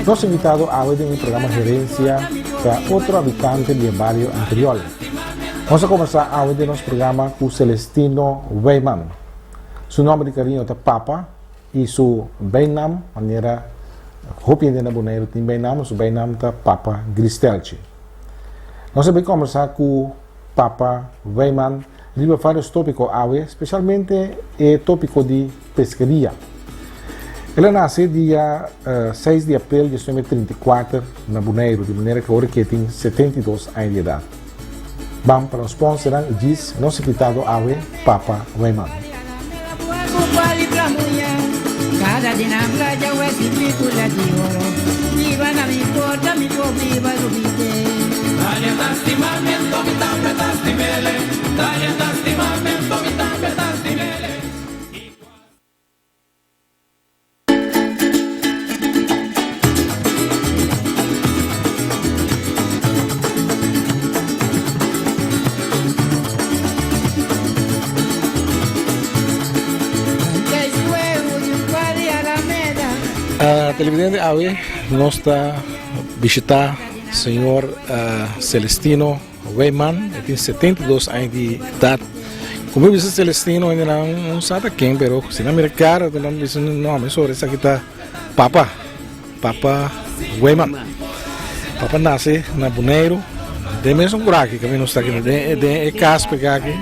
Nos invitado awe den e programa Herencia ta otro habitante di e bario Antriol. Nos a combersa awe den nos programa cu Celestino Wijman. Su nomber di cariño ta Papa y su bijnaam, manera hopi hende na Boneiru tin bijnaam, su bijnaam ta Papa Gristelchi. Nos a bay combersa cu Papa Wijman riba varios topico awe, specialmente e topico di peskeria. El a nace dia seis di april 1934 na Boneiru, di manera cu awor ke tin 72 aña di edad. Ban pa nos sponsornan y djis nos invitado awe, Papa Wijman. Televidente awe nos ta bishita señor Celestino Wijman, e tin 72 aña di edad. Como bisa Celestino hende nan no sa ta ken pero si nan mira cara nan bisa no mi sobre esaki ta papa, papa Wijman. Papa nace na Boneiru den mesun kuraki kaminda nos ta aki den den e kas pega aki.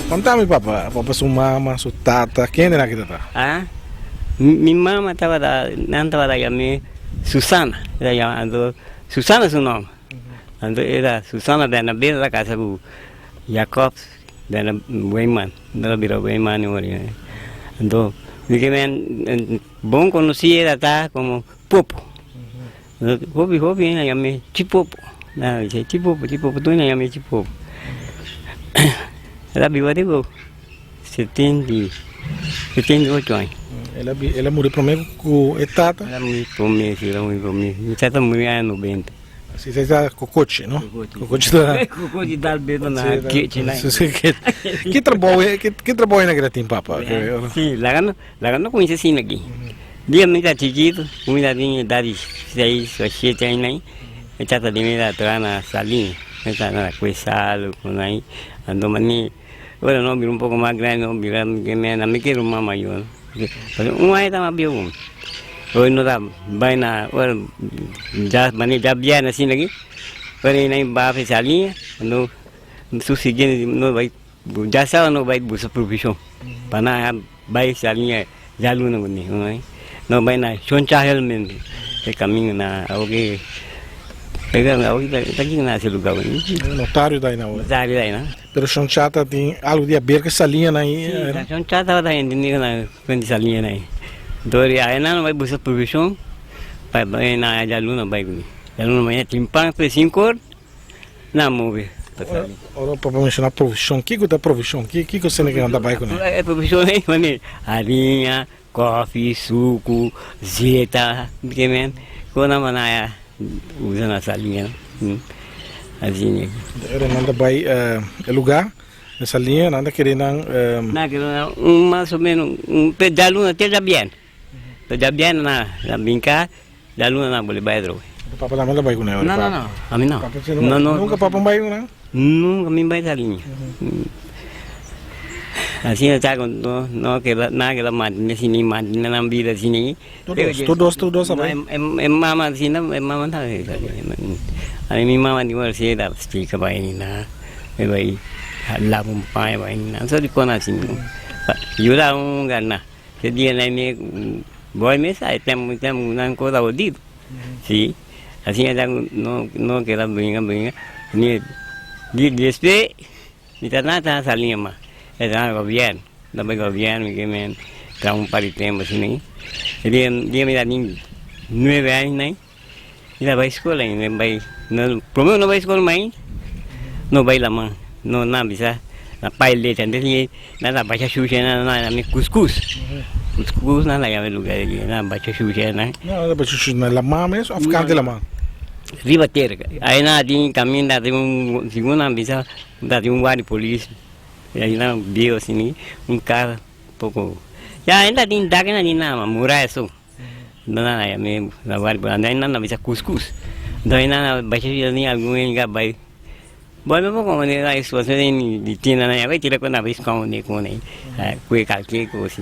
Kontami papa, papa su mama, su tata, kende nan aki ta ta? Ah, mi mama tabata nan tabata yam'é Susana, anto Susana su nòmber. Anto era Susana Bernabé ta kasa ku Jacob Wijman, nan a bira Wijman ora. Anto mi ke men bon konosí era ta komo Popo. Hopi hopi hende a yam'é Chipopo. Nan a bisa Chipopo, Chipopo, tur hende a yam'é Chipopo. El a biba te ku 78 aña. El a muri promé ku e tata? El a muri promé, si, el a muri promé. Mi tata muri aña 90. Si, esei ta kokochi, no? Kokochi ta. Kokochi tal bes ta na kechi na. Si, si, ki trabou, ki trabou e na keda tin, papa? Si, laga no, laga no kuminsá asina aki. Dia mi ta chikitu, mi ta tin edad di seis o shete aña nai, mi tata di mi ta traha na salina. Mi ta na kue salu ku nai, anto mane. Ora nos bira un poko mas grandi nos bira na mi ke ruman mayor pasobra un aña ta mas bieu ku mi. Ora nos ta bai na ora ya manera ya bièrnè asina aki ora e nan baha pa e saliña nos su siguiente nos bai ya sábado nos bai buska provishon pa nan bai saliña djaluna kuné. Nos bai na Shon Chahel mes e kaminda na awo ke ta kiko na ese lugar. Notario ta aina awo. Notario ta aina. Pero Shon Cha ta tin algo di haber ku e saliñanan ei? Si, Shon Cha tabata entendí ku nan kuenta saliñanan ei. Enton di aina nan bai buska provishon pa bai na djaluna bai ku mi. Djaluna mañana timpan pa e sinkor nan move pa sali. Ora papa menshoná provishon, kiko ta provishon? Kiko esei ku nan ta bai kuné? E provishon ei manera hariña, kòfi, suku, zeta, ku nan manaya usa na saliña. Asina. Ora nan ta bai e lugá, e saliña, nan ta kere nan. Nan kere nan un mas o menos un pe djaluna te djabièrnè. Pe djabièrnè nan a brinká, djaluna nan a bole bai atrobe. Papa tambe ta bai ku nan ora? No, no, no, ami no. No, no. Nunka papa bai ku nan? Nunka mi bai saliña. Asina ta ku no no keda nan keda mantene asina i mantene nan bida asina i. Tur dos, tur dos, tur dos a bai? E mama asina, e mama ta bai saliña. Ami mi mama di ora si e ta splika bai na e bai laba un paña bai na so di kona asina. Yuda un gana. Se dia nan mi boy mes a e tempu tempu nan kos a hodido. Si, asina ta ku no no keda bringa bringa mi di despues mi ta na ta sali mas e ta na gobièrnu ta bai gobièrnu ke men traha un par di tempu asina ei e dia dia mi ta tin nuebe aña nai mi ta bai skol ainda mi bai no prome no bai skol mas ainda no bai laman no nan bisa na pai lechi antes nan ta bacha shusha nan nan yama kuskus kuskus nan ta yama e lugar ei nan bacha shusha nan. Nan ta bacha shusha na laman mes of kant di laman? Riba tera ai nan tin kaminda tin un segun nan bisa ta tin un guardia polis ai nan bieu asina un kasa poko ya ainda tin dak nan tin nada mas muraya so. Nan a yam'é na wari, nan a bisa kuskus. Anto nan a basha ni algun hende a bai. Bon, mi por komprende na situashon di tina nan bai tira ku nan bai skonde ku nan kue kalke kos.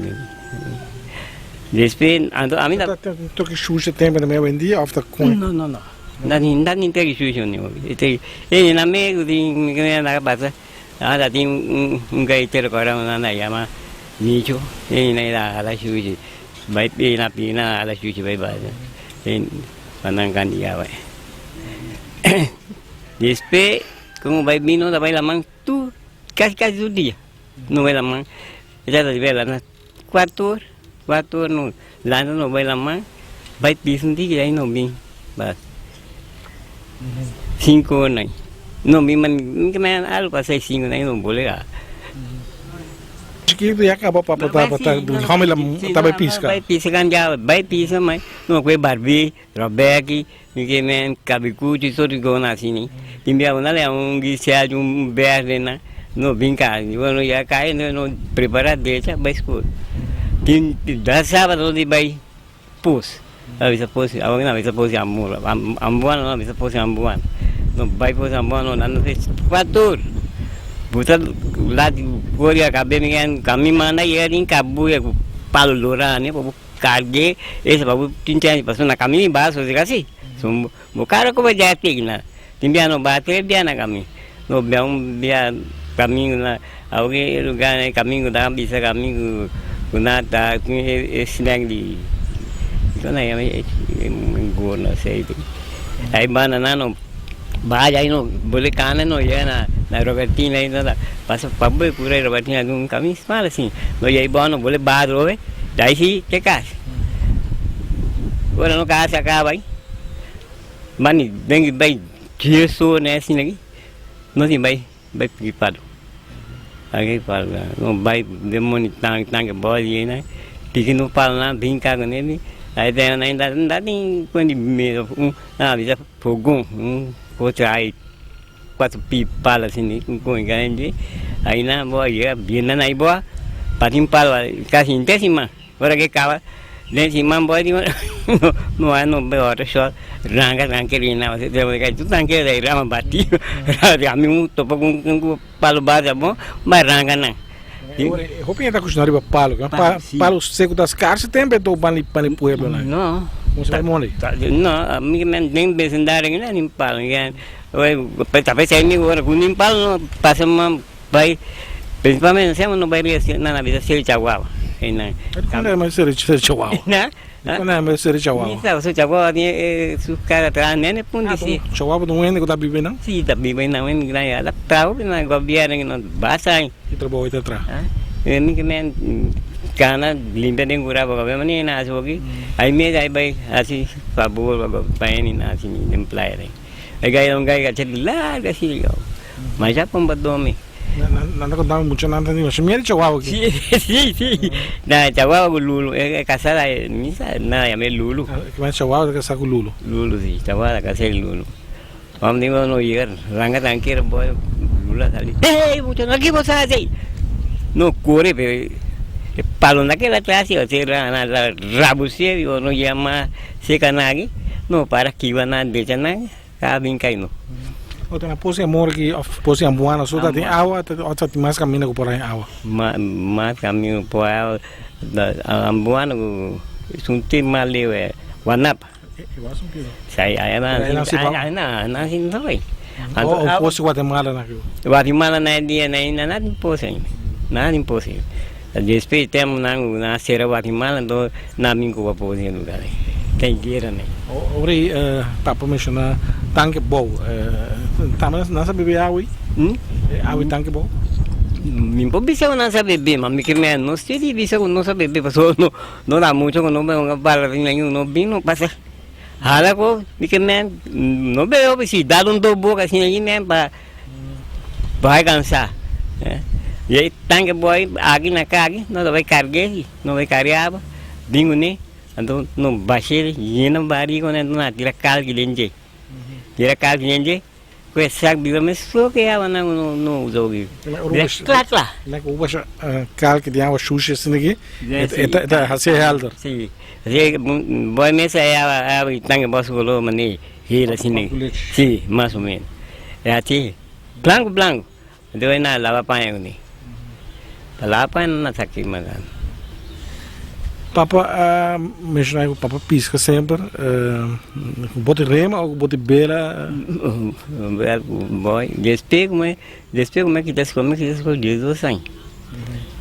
Despues anto ami ta. Ta toki shusha tempu na mei awendia òf ta kon? No no no no ta tin toki shusha ni hopi. E na mei ku tin nan a pasa nan ta tin un gaitero ku ora nan a yama Micho e nan a hala shusha bai pina pina hala shusha bai basa pa nan kandia bai. Despues ku bai bini no ta bai laman tur kasi kasi tur dia no bai laman e ta bai lanta kuater or kuater or no lanta no bai laman bai pisa un tiki dai no bin bas sinku or nai no bin algu pasa sinku nai no bole. Chikitu ya kaba pa pa ta hòmber ta bai piska. Bai piska kanja bai piska mai no kue barbie. Robeki, mi ke men kabikuchi so di gona asini. Tin bia una le un gisial un berde na no bin ka bueno ya kai no no prepara decha bai school. Tin da sábado di bai pos. A bisa pos awor na bisa pos amor ambuano no bisa pos ambuano. No bai pos ambuano nan no cuator. Buta la goria kabe mi kami manda yega tin kabuya ku palo lora ne Karge esa pa bo tin chèns pasobra na kaminda i basa sosegá si. So bo kara ku bo dja tigi na tin bia no ba tres bia na kaminda. No bia un bia kaminda na awo ki e lugar na kaminda ku ta bisa kaminda ku na ta tin e snack di kiko nan yama e gordo aseite. Ai banda nan no baha dja no bole kana no yega na na Robertina ai no ta pasa pa bo kura Robertina un kaminda smal asin no yega i bo no bole baha atrobe. Dai si te casa. Ora no casa acaba ai. Mani den bai 10 or ne asina aki. No tin bai bai pidi palo. Aki palo no bai den moni tanke tanke body na. Piki no palo na brinca ku nel. Ai den na da da tin kundi medo un na bisa fogon un otro ai cuatro pi palo asina un con grande. Ai na bo yega bien na nai bo patin palo casi henter siman. Ora ke kaba den siman bo di no a no be ora so ranga ranga rina tu tanque de rama bati. Ami un topa ku un palo basa bo ba ranga nan. Hopi hende ta kushiná riba palo. Palo seku ta skarse tempu e tou ban e pueblo nan. No. Como si bai moli. No, ami den besindario nan tin palo. Ta pesey mi ora ku nin palo no pasa bai principalmente siempre no bai ria nan a bisa seri chaguaba einan. Dikon nan yama seri chaguaba? Dikon nan yama seri chaguaba? Mi sa pasobra chaguaba tin su kara traha nene punta si. Chaguaba ta un hende ku ta biba einan? Si ta biba einan un hende gran ya ta traha hopi na gobierno no basta. Ki trabou e ta traha? Mi ke men kana limpia den kura pa gobierno ni na hasi hopi ai mes ai bai hasi fabor pa hende na hasi den playa. E gai un gai gacha di larga así, yo. Ma ya pomba domi. Nan ta contami mucha nan ta di masha miedo chihuahua aki. Sí, sí, sí. Na chihuahua ku lulu, e casada mi sa nan a yama e lulu. Kiman chihuahua ta casá ku lulu? Lulu si, chihuahua ta casá ku lulu. Wam di no yega ranga tranquilo boy lulu a sali, hey mucha aki bo sa haci? No kore pero e palo na keda atrás si na rabusia di no yega mas. Seka nan aki, no para kiba nan decha nan, ka bin kai no. Ota na Posi Amor aki of Posi Ambuana so ta tin awa of ta tin mas kaminda ku por haña awa? Mas kaminda ku por haña awa, Ambuana ku esun te mas leu e Wanapa. Sa aya nan si no bai. O Posi Guatemala nan aki. Guatemala nan e dia nan na tin posi ainda, na tin posi. Despues di tempu nan ku nan a sera Guatemala anto nan a bin ku Papua den e lugar ei. Ta e guera nei. Ora ei papa menshoná tanke bou. Tambe nan sa bebe awa ei? Awa di tanke bou? Mi por bisa ku nan sa bebe, ma mi ke mea no si di bisa ku no sa bebe pasobra no no ta mucho ku no bebe bala riba nan no bin no pasa hala ku mi ke mea no bebe hopi si dal un dos boka asina mi pa Bai kansa. I e tanke boi aki na kaki, no ta bai karg'é si, no bai karg'é aba, bin kuné, anto no bash'é yena bari kuné, anto na tira kalki den dje. Tira kalki den dje, Ku e sak biba mes flor ku e awa nan no no usa hopi. Bira kla kla. Nek ku basha kalki di awa shushi asina aki, e ta e ta hasi helder. Si, si boy mes e awa awa di tanke bos kolor manera hel asina aki. Si, mas o menos. E hasi blanku blanku. Anto e na laba paña kuné. Pa laba paña no na sa kima tantu. Papa a menshoná ku papa piska semper ku bote rema o ku bote bela? Boy, despues ku mi despues ku mi kita skol mi kita skol diesdos aña.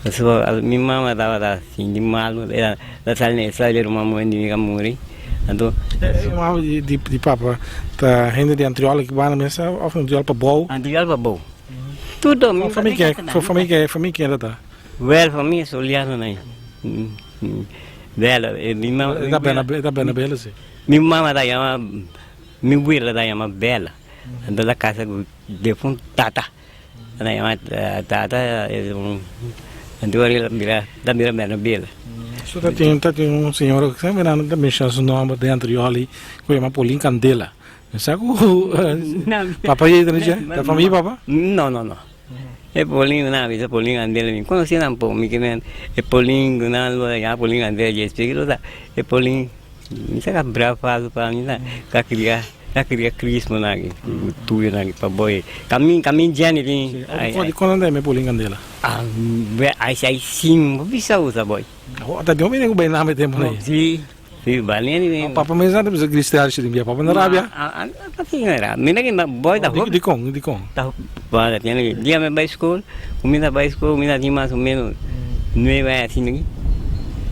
Pasobra mi mama tabata sinti malu el a sali na estado di ruman muhé di mi a muri. Anto. E mama di papa ta hende di Antriol aki banda mesa of Antriol pabou? Antriol pabou. Tur mi. Famia famia ken ta? Wel famia Soliano na Bela e mi mama E ta bena e ta bena bela si. Mi mama ta yama mi wela ta yama Bela anto ta casa ku defuntu tata ta yama tata anto ora bira ta bira bena bela. So ta tin ta tin un señora ku semper nan ta menciona su nomber den anterior ku yama Paulin Candela. Sa ku papa yei ta dje? Ta famia papa? No no no. E Paulin ku nan a bisa Paulin Candela mi konosé tampoco mi ke men e Paulin ku nan lo yama Paulin Candela dje spiki lo ta e Paulin mi sa ka bra falso pa mi ka kria ka kria crismo nan aki tuyo nan aki pa boy kamin kamin Jenny tin Di kon nan ta yama e Paulin Candela? Ah ai ai sin bo bisa usa boy. Ta di hopi hende ku bai nan e tempo nan ei. Si. Sí, bani ni. Papa mes na ta bisa Cristel shi tin bia papa na rabia. Ah, ah, sí, na rabia. Mira que boy ta hopi. Di con, di con. Ta bueno, tiene que dia me bai school, mi ta bai school, mi ta tin mas o menos nueve años así naki.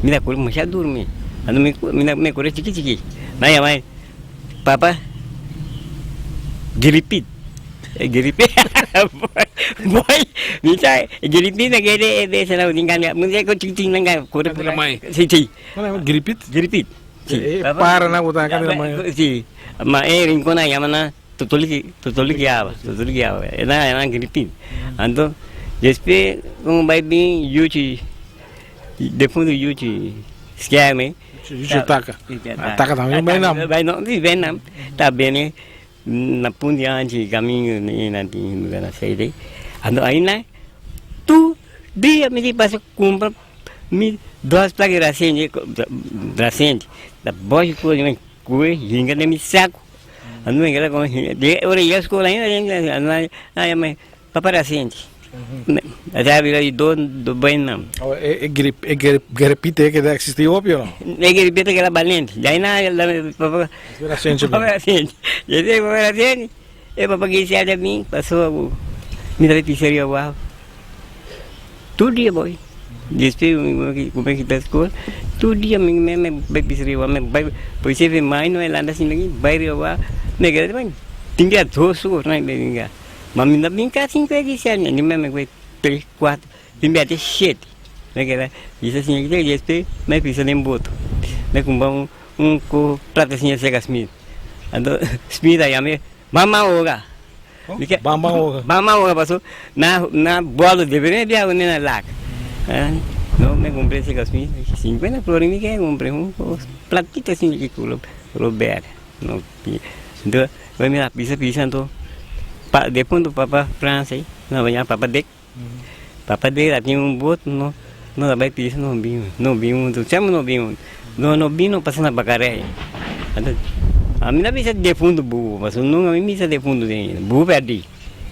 Mi ta curi masha durmi. Ando mi mi ta me curi chiki chiki. Na yama papa gripit. Gripit. Boy, mi sa gripit na kere de sa na tin kan. Mi sa ko chiki chiki nanga curi. Sí, sí. Gripit? Gripit. Si. E para na botan kandela mai. Si. Ma e rincon na yama na totoliki totoliki awa, totoliki awa. E na yama gripit. Anto despues como bai bin yuchi defunto yuchi skerme. Yuchi taka. Taka tambe bai nam. Bai nam, si bai nam. Ta bene na punti anchi caminho ni na tin lugar na seide. Anto aina tur dia mi tin pasa cumpra Mi dos plaka rasende, rasende, ta boshi kos mi kue hinka den mi saku. Anu mi keda kon hinka, de ora yega skol ainda anu a yama papa rasende. Asa bira di dos dos bainan. E grip e gripite ke ta existi hopi o no? E gripite keda balente, dai na papa rasende. Papa rasende, papa rasende, e papa kisi ada mi pasobra ku mi ta bai pizzeria wou. Tur dia boy. Despues mi ku bai kita skol, tur dia mi me bai bisa riba me bai polisia fe mai no e lanta asina aki bai riba me keda bai tin dia dos or na bai brinka ma mi ta brinka sinku e di sèt mi me bai tres kuater tin bia te shete me keda bisa asina aki despues mi pisa den boto mi kumpra un plato asina seka smith anto smith a yama mama ora. Bamba ora. Bamba ora paso na na bolo debe me bia ne na lak. No me compré ese cosmi 50 flores mi que compré un platito así de culo lo ver. No entonces voy mira pisa pisa entonces pa de pronto papá Francia no venía papá Dick. Papa Dick la tiene un bot no no la bai pisa no vino no vino siempre no vino no no vino pasa na Bacaré. Entonces ami no bisa defuntu bubu pasobra nunka mi bisa defuntu den bubu perdi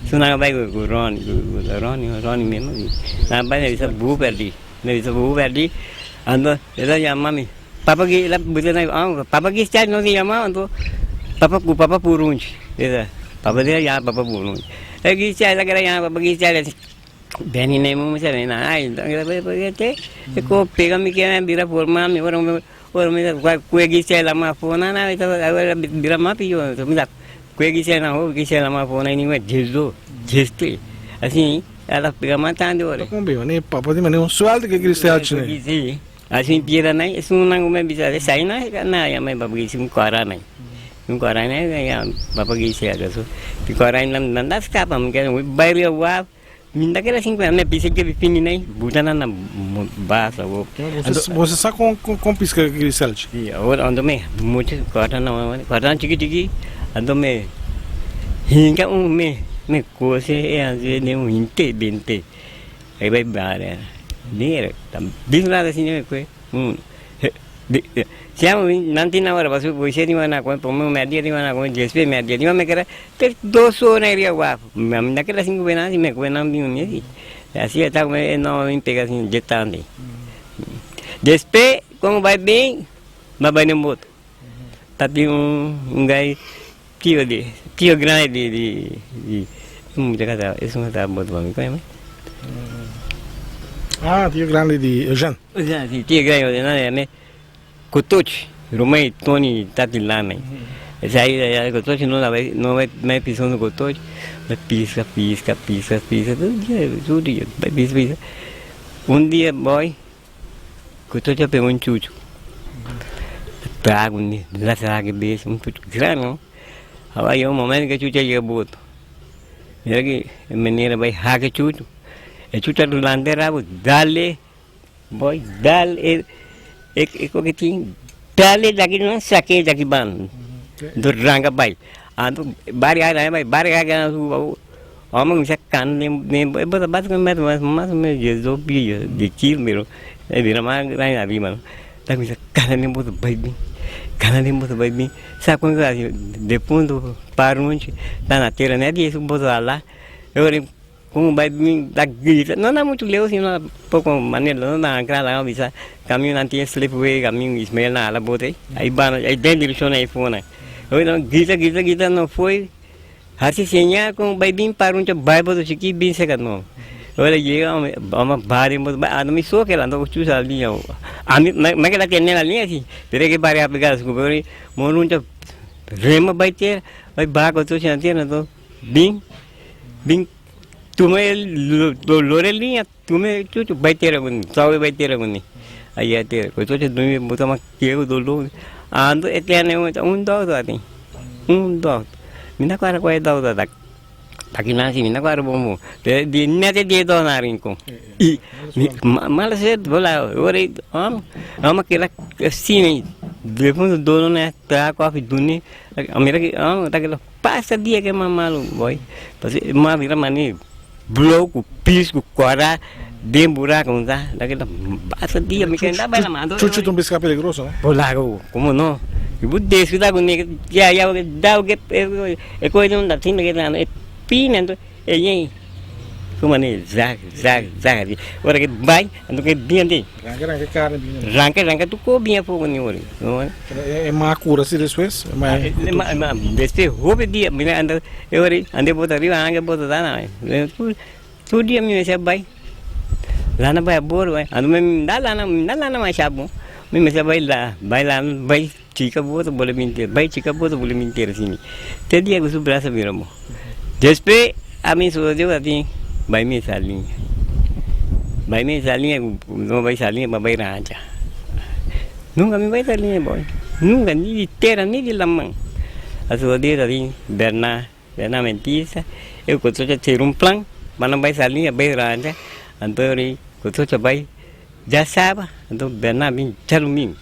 su nan a bai ku Ronnie ku Ronnie Ronnie mesmo nan a bai nan bisa bubu perdi nan bisa bubu perdi anto el a yama mi papa ki el a bisa nan ah papa ki stèt nos a yama anto papa ku papa purunchi papa a yama papa purunchi e ki stèt el a keda yama papa ki stèt Benny na e momen sa bini ay te e ko pega mi keda bira forma mi ora Ora mi ta kue gisela ma fona na mi ta bira mas pior mi ta kue gisela na hopi gisela ma fona i ningun djesdo djeste asin a ta pega mas tantu ora. Kon bin mane papa di mane un suelto ke Cristel chine. Si asin piedra nai esun nan ku mi bisa esai na na ya mai papa gisi un kora nai un kora nai ya papa gisi akaso kora nan nan ta skapa mi kere bai rio wak. Mi ta keda sin kuenta, mi a bisa ke fini nei, buta nan na bas awo. Bo sa kon kon piska griselchi? Si, awor anto mi mucha kòrta nan, kòrta nan chiki chiki, anto mi Hinka un me me kose e anse den un hinte binte e bai bare mira ta bin lado asina me kue un siamo nan tin ora pasobra polisía tin ora na kome prome media tin ora na kome despues media tin ora me keda te dos ora riba waf mi ta keda sin kube nan si me kube nan bin un dia si asi e ta kome e no mi pega asin dje tandi despues como bai bin mi a bai den boto. Ta tin un gai tio di tio grandi di di di e mucha ka ta esun ka ta boto pa mi koe me. Ah, tio grandi di Eugène. Eugène, si, tio grandi di nan yam'é Kotochi, ruman di Tony tati Lame. Esei ya Kotochi no ta bai no bai bai pisa un Kotochi, bai piska piska piska piska tur dia tur dia bai piska piska. Un dia boy Kotochi a pega un chuchu, tragu ni la traga e bes, un chuchu grandi no. Awa yega un momento ku e chuchu a yega boto. Mira ki e meneer a bai haka e chuchu, e chuchu a lanta e rabo dal e, boy dal e e kokitin, dal e daki nan sake daki banda, nto ranka bai. Anto bari a bai bari a gana su bou. Ome kuminsá kanta den den e bota básicamente mas mas o menos diesdos pia di kilo pero e bira mas grandi ariba no ta kuminsá kanta den bota bai bin kanta den bota bai bin sa kon ta hasi de punto pa runchi ta na tera ne di esun bota ala e ora kon bai bin ta grita no ta muchu leu sino poko manera no ta ankra laga bisa kaminda nan tin slipway kaminda Ismael nan ala bota ei banda ei den direkshon ei funa e ora grita grita grita no foi. Hasi señal con bay bin para un bai boso chiki bin seca no. Ora llega ome ome bari boso bai ando mi so kela ando chusa liña. Ami me keda tene la liña si. Pero ke bari aplicar su pero mo runcha rema bai tera bai baco to china tera to bin bin tuma el dolor el liña tuma el chucho bai tera con sabe bai tera con ni. Allá tera. Ko to china boso ma kego dolor. Ando e tene un doctor ati. Un dòkter. Mi ta kòrda ku e dòkter ta ta kinan si mi ta kòrda bon bon. Pero di nèt e dia dòkter na Rincon. I mi mala suerte por la ora e hòmber hòmber keda asina defuntu dolo na traha kòfi duni a mira ki hòmber ta keda pasa dia ke mas malu boy. Pasobra e mas bira manera blou ku pis ku kòrá den buraku no ta ta keda basta dia mi keda bai la Chuchu ta un piská peligroso no? Por lago komo no si bo deskuidá ku nega ya ya bo dau ke e koe no ta sinti ke ta e pina anto e yei kuma ne zak zak zak asi ora ke bai anto ke bin ante Ranka ranka karni bin ante. Ranka ranka tur koe bin afó ku ora E ma kura si despues? Despues hopi dia mi anda e ora ande bota riba anga bota ta na tur dia mi mester bai lana bai abor bai anto mi da lana mi da lana masha bon mi mester bai la bai lana bai chika bota bole mintera bai chika bota bole mintera asina te dia ku su brasa bira bon despues ami sosodé ku atin bai mi saliña bai mi saliña ku no bai saliña pa bai rancha. Nunka mi bai ta liña boy, nunka, ni di tera ni di laman. Asoka dia ta bin Berna, Berna Mentisa, e ku Kotocha tira un plan pa nan bai sa liña bai ranja, anto ri Kotocha bai djasaba, anto Berna bin djadumingu.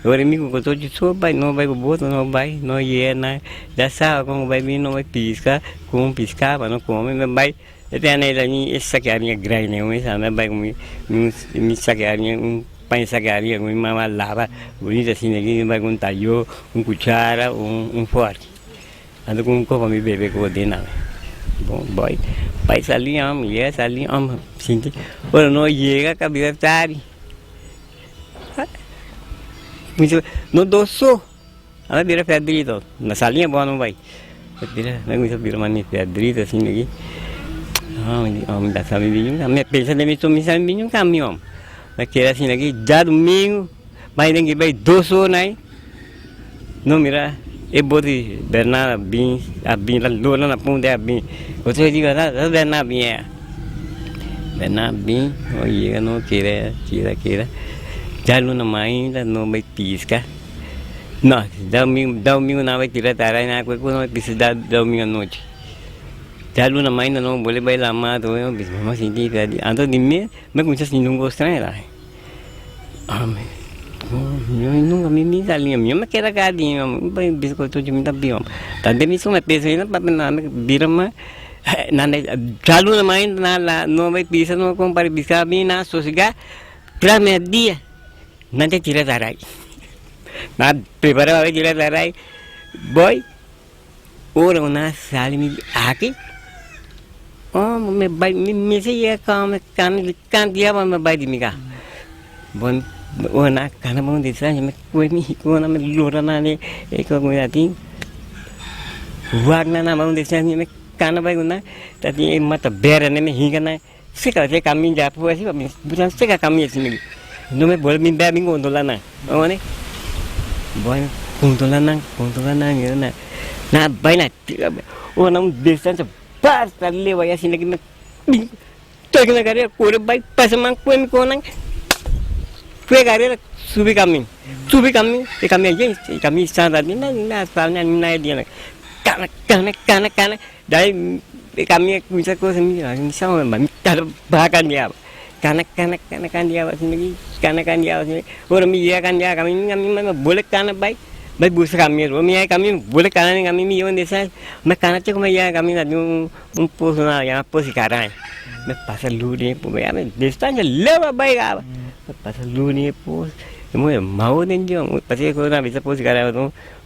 Ora mi ku Kotocha so bai, no bai ku boto, no bai, no yena, djasaba kon ku bai bin no bai piska, ku piska pa no kome, no bai. E te ana ela ni e saque arinha grande ne un esa me bai ku mi mi saque arinha un paña saque arinha ku mi mama lava bonito asina aki mi bai ku un tayo un cuchara un un fork anto ku un kopo mi bebe ku den nan bon boy bai sali am yega sali am sinti ora no yega kabia tardi no dos so. A bira ferdrito, na salinha bo no bai. Bira, na kuminsa bira mane ferdrito asin aki. Mi ta sabi bin un mi pensa den mi so mi sabi bin un kamion. Mi keda asin aki djadumingu, bai den ki bai dos ora nai, no mira e bote Bernard a bin, a bin la lora na punta a bin. Otro di Bernard a bin ya. Bernard bin, no yega no keda, keda, keda. Djaluna mainta no bai piska. No, djadumingu nan bai tira taray nan kue ku nan bai pisa djadumingu anochi. Djaluna mainta nan bole bai lama tur nan bisa mama sinti pèdi. Anto di mes mi kuminsá sinti un kos straño la. Nunka mi mi sali mi no keda ka di mi bisa ku tuchi mi ta biba ta den mi suma pensa ainda papia nan bira ma nan djaluna mainta nan la no bai bisa no kompara bisa mi nan sosega tras media nan ta tira tarai nan prepara pa tira tarai boy ora ku nan sali mi di aki oh mi bai mi mester yega kama mi kantia pa mi bai di mi ka bon ora nan kana pa un distancia mi kue mi hikona mi lora nan e ku atin wak nan pa un distancia mi kana bai ku nan ta tin e mata bera mi hinka nan seka seka mi ja pu asi mi buta seka kami asi mi no me bol mi bia mi controla nan one bon controla nan controla nan mira nan na bai na tira ora un distancia basta leu ai asina ki mi toki na carera kore bai pasa man kue mi konan kue carera subi kamin subi kamin e kamin a yen e kamin santa na na na na na kana kana kana kana Dai kami kusa kusa mi mi sama mi tar bakan dia kana kana kana kan dia sini kana kan dia sini ora mi ya kan dia kami kami mana boleh kana baik baik busa kami ro mi kami boleh kana kami mi yon desa me kana te como ya kami na un un pozo na ya pozo caray me pasa luni po me me distancia leva baik apa me pasa luni po mo mau den jo pasi ko na bisa pozo caray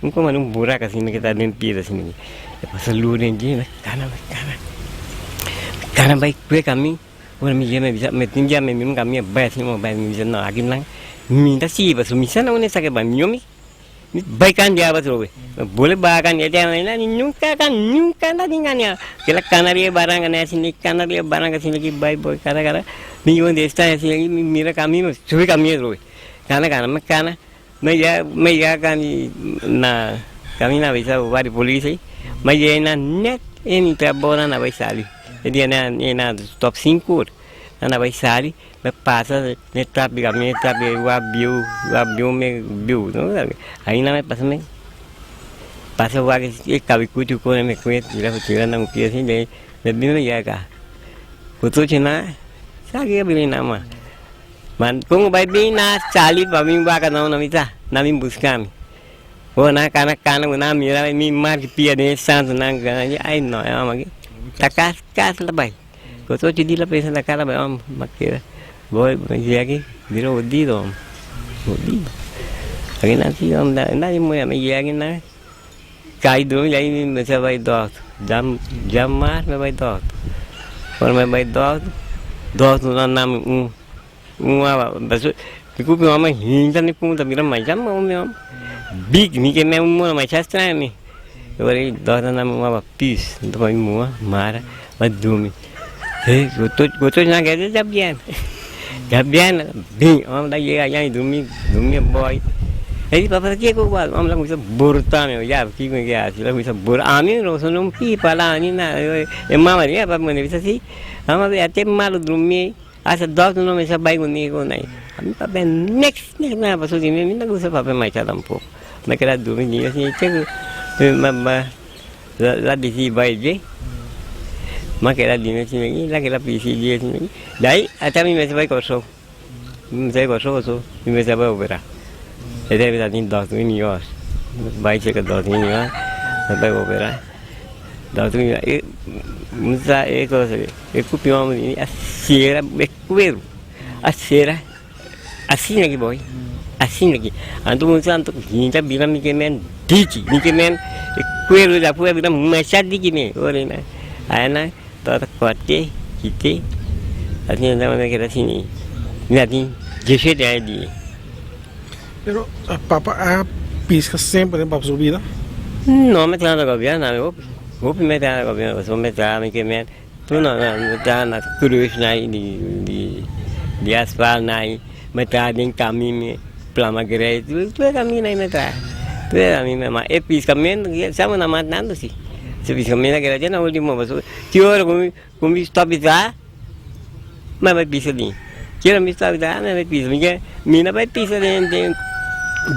Un como un buraco asina ke ta den piedra asina ke. E pasa lur den dje, mi kana, mi kana. Mi kana bai kue kami. Ora mi yega mi bisa, mi tin dia mi mismo kami a bai asina mi bai mi bisa no aki nan mi ta sigui pasobra mi sa na unda esaki bai. Mi mi mi bai kandia pasobra mi bole baha kandia te na nunka kan nunka ta tin kandia. Kila kana riba barang kana asina kana riba barang asina ki bai bai kada kada mi yega unda esta asina mi mira kami mi subi kami atrobe. Kana kana mi kana. Mi ya mi ya kan na camina bisa wari polis ei mi ya na net en trabou nan a bai sali e dia nan e na stop 5 ora nan a bai sali mi pasa ne traffic mi traffic wak biu wak biu mi biu aina mi pasa mi pasa wak e kabikutu kore mi kue tira tira nan pia sin de mi bin mi ya ka kutu china sa ke bin nama. Ma kon bai bin na sali pa mi waka nan na mi ta, nan bin buska mi. Ora nan kana kana ku nan mira mi marka pia den e santu nan grandi, ai no, e hòmber aki ta kas kas la bai. Ku ocho di la pensa ta kara bai, hòmber makera bo yega aki bira hodido hòmber, hodido. Aki nan si hòmber nan di muhé mi yega aki nan kai drumi ai mi mester bai dòkter, djamar mi bai dòkter. Ora mi bai dòkter, dòkter nan dami un. Un awa paso mi ku mi mama hinta mi punta mira masha mau mi mama big mi ke me un masha straño mi ora e dokter na mi un awa pis mi tuma mi mua mara ma dumi he goto goto nan ke djabiena djabiena bin mi ta yega allá mi dumi dumi boy e di papa kiko ku mi ta kuminsa burta mi ya kiko mi ke hasi mi ta kuminsa burta ami no so no pipa la ni nada e mama di papa mi bisa si mama te malo drumi. Hasta dokter no mester bai ku mi ku nai. Mi papia niks niks nada pasobra di mi mi no gusta papia masha tampoko. Mi keda durmi di asina te ku mi mama la disi bai dje. Mi a keda durmi asina aki la keda pisi dje asina aki. Di ai ata mi mester bai Kòrsou. Mi mester bai Kòrsou pasobra mi mester bai operá. E tempu ta tin dokter mi mihor. Bai cheka dokter mi mihor mi bai operá. Dokter mi mihor mi sa e cosa. E ku piomo di a sera e kueru a sera asina ki boy asina ki anto un santo hinta bira mi ke men diki mi ke men e kueru di afuera bira masha diki me ora na aina tabata korte kite asina tabata keda asina mi a tin diesshete aña di. Pero papa a pisca semper den papa su bida? No mi traha na gobierno ami hopi hopi mi traha na gobierno pasobra mi traha mi ke men tur no mi traha na cruz na di di di asfalt na mi traha den camin mi plama grey tur tur e camin mi traha tur e camin ma e piscamento sama na mas tanto si si piscamento a keda te na ultimo pasobra ki ora ku mi ku mi stop di traha. Mi a bai pisa di. Kera mi staba ta, mi a bai pisa. Mi ke, mi na bai pisa den, den,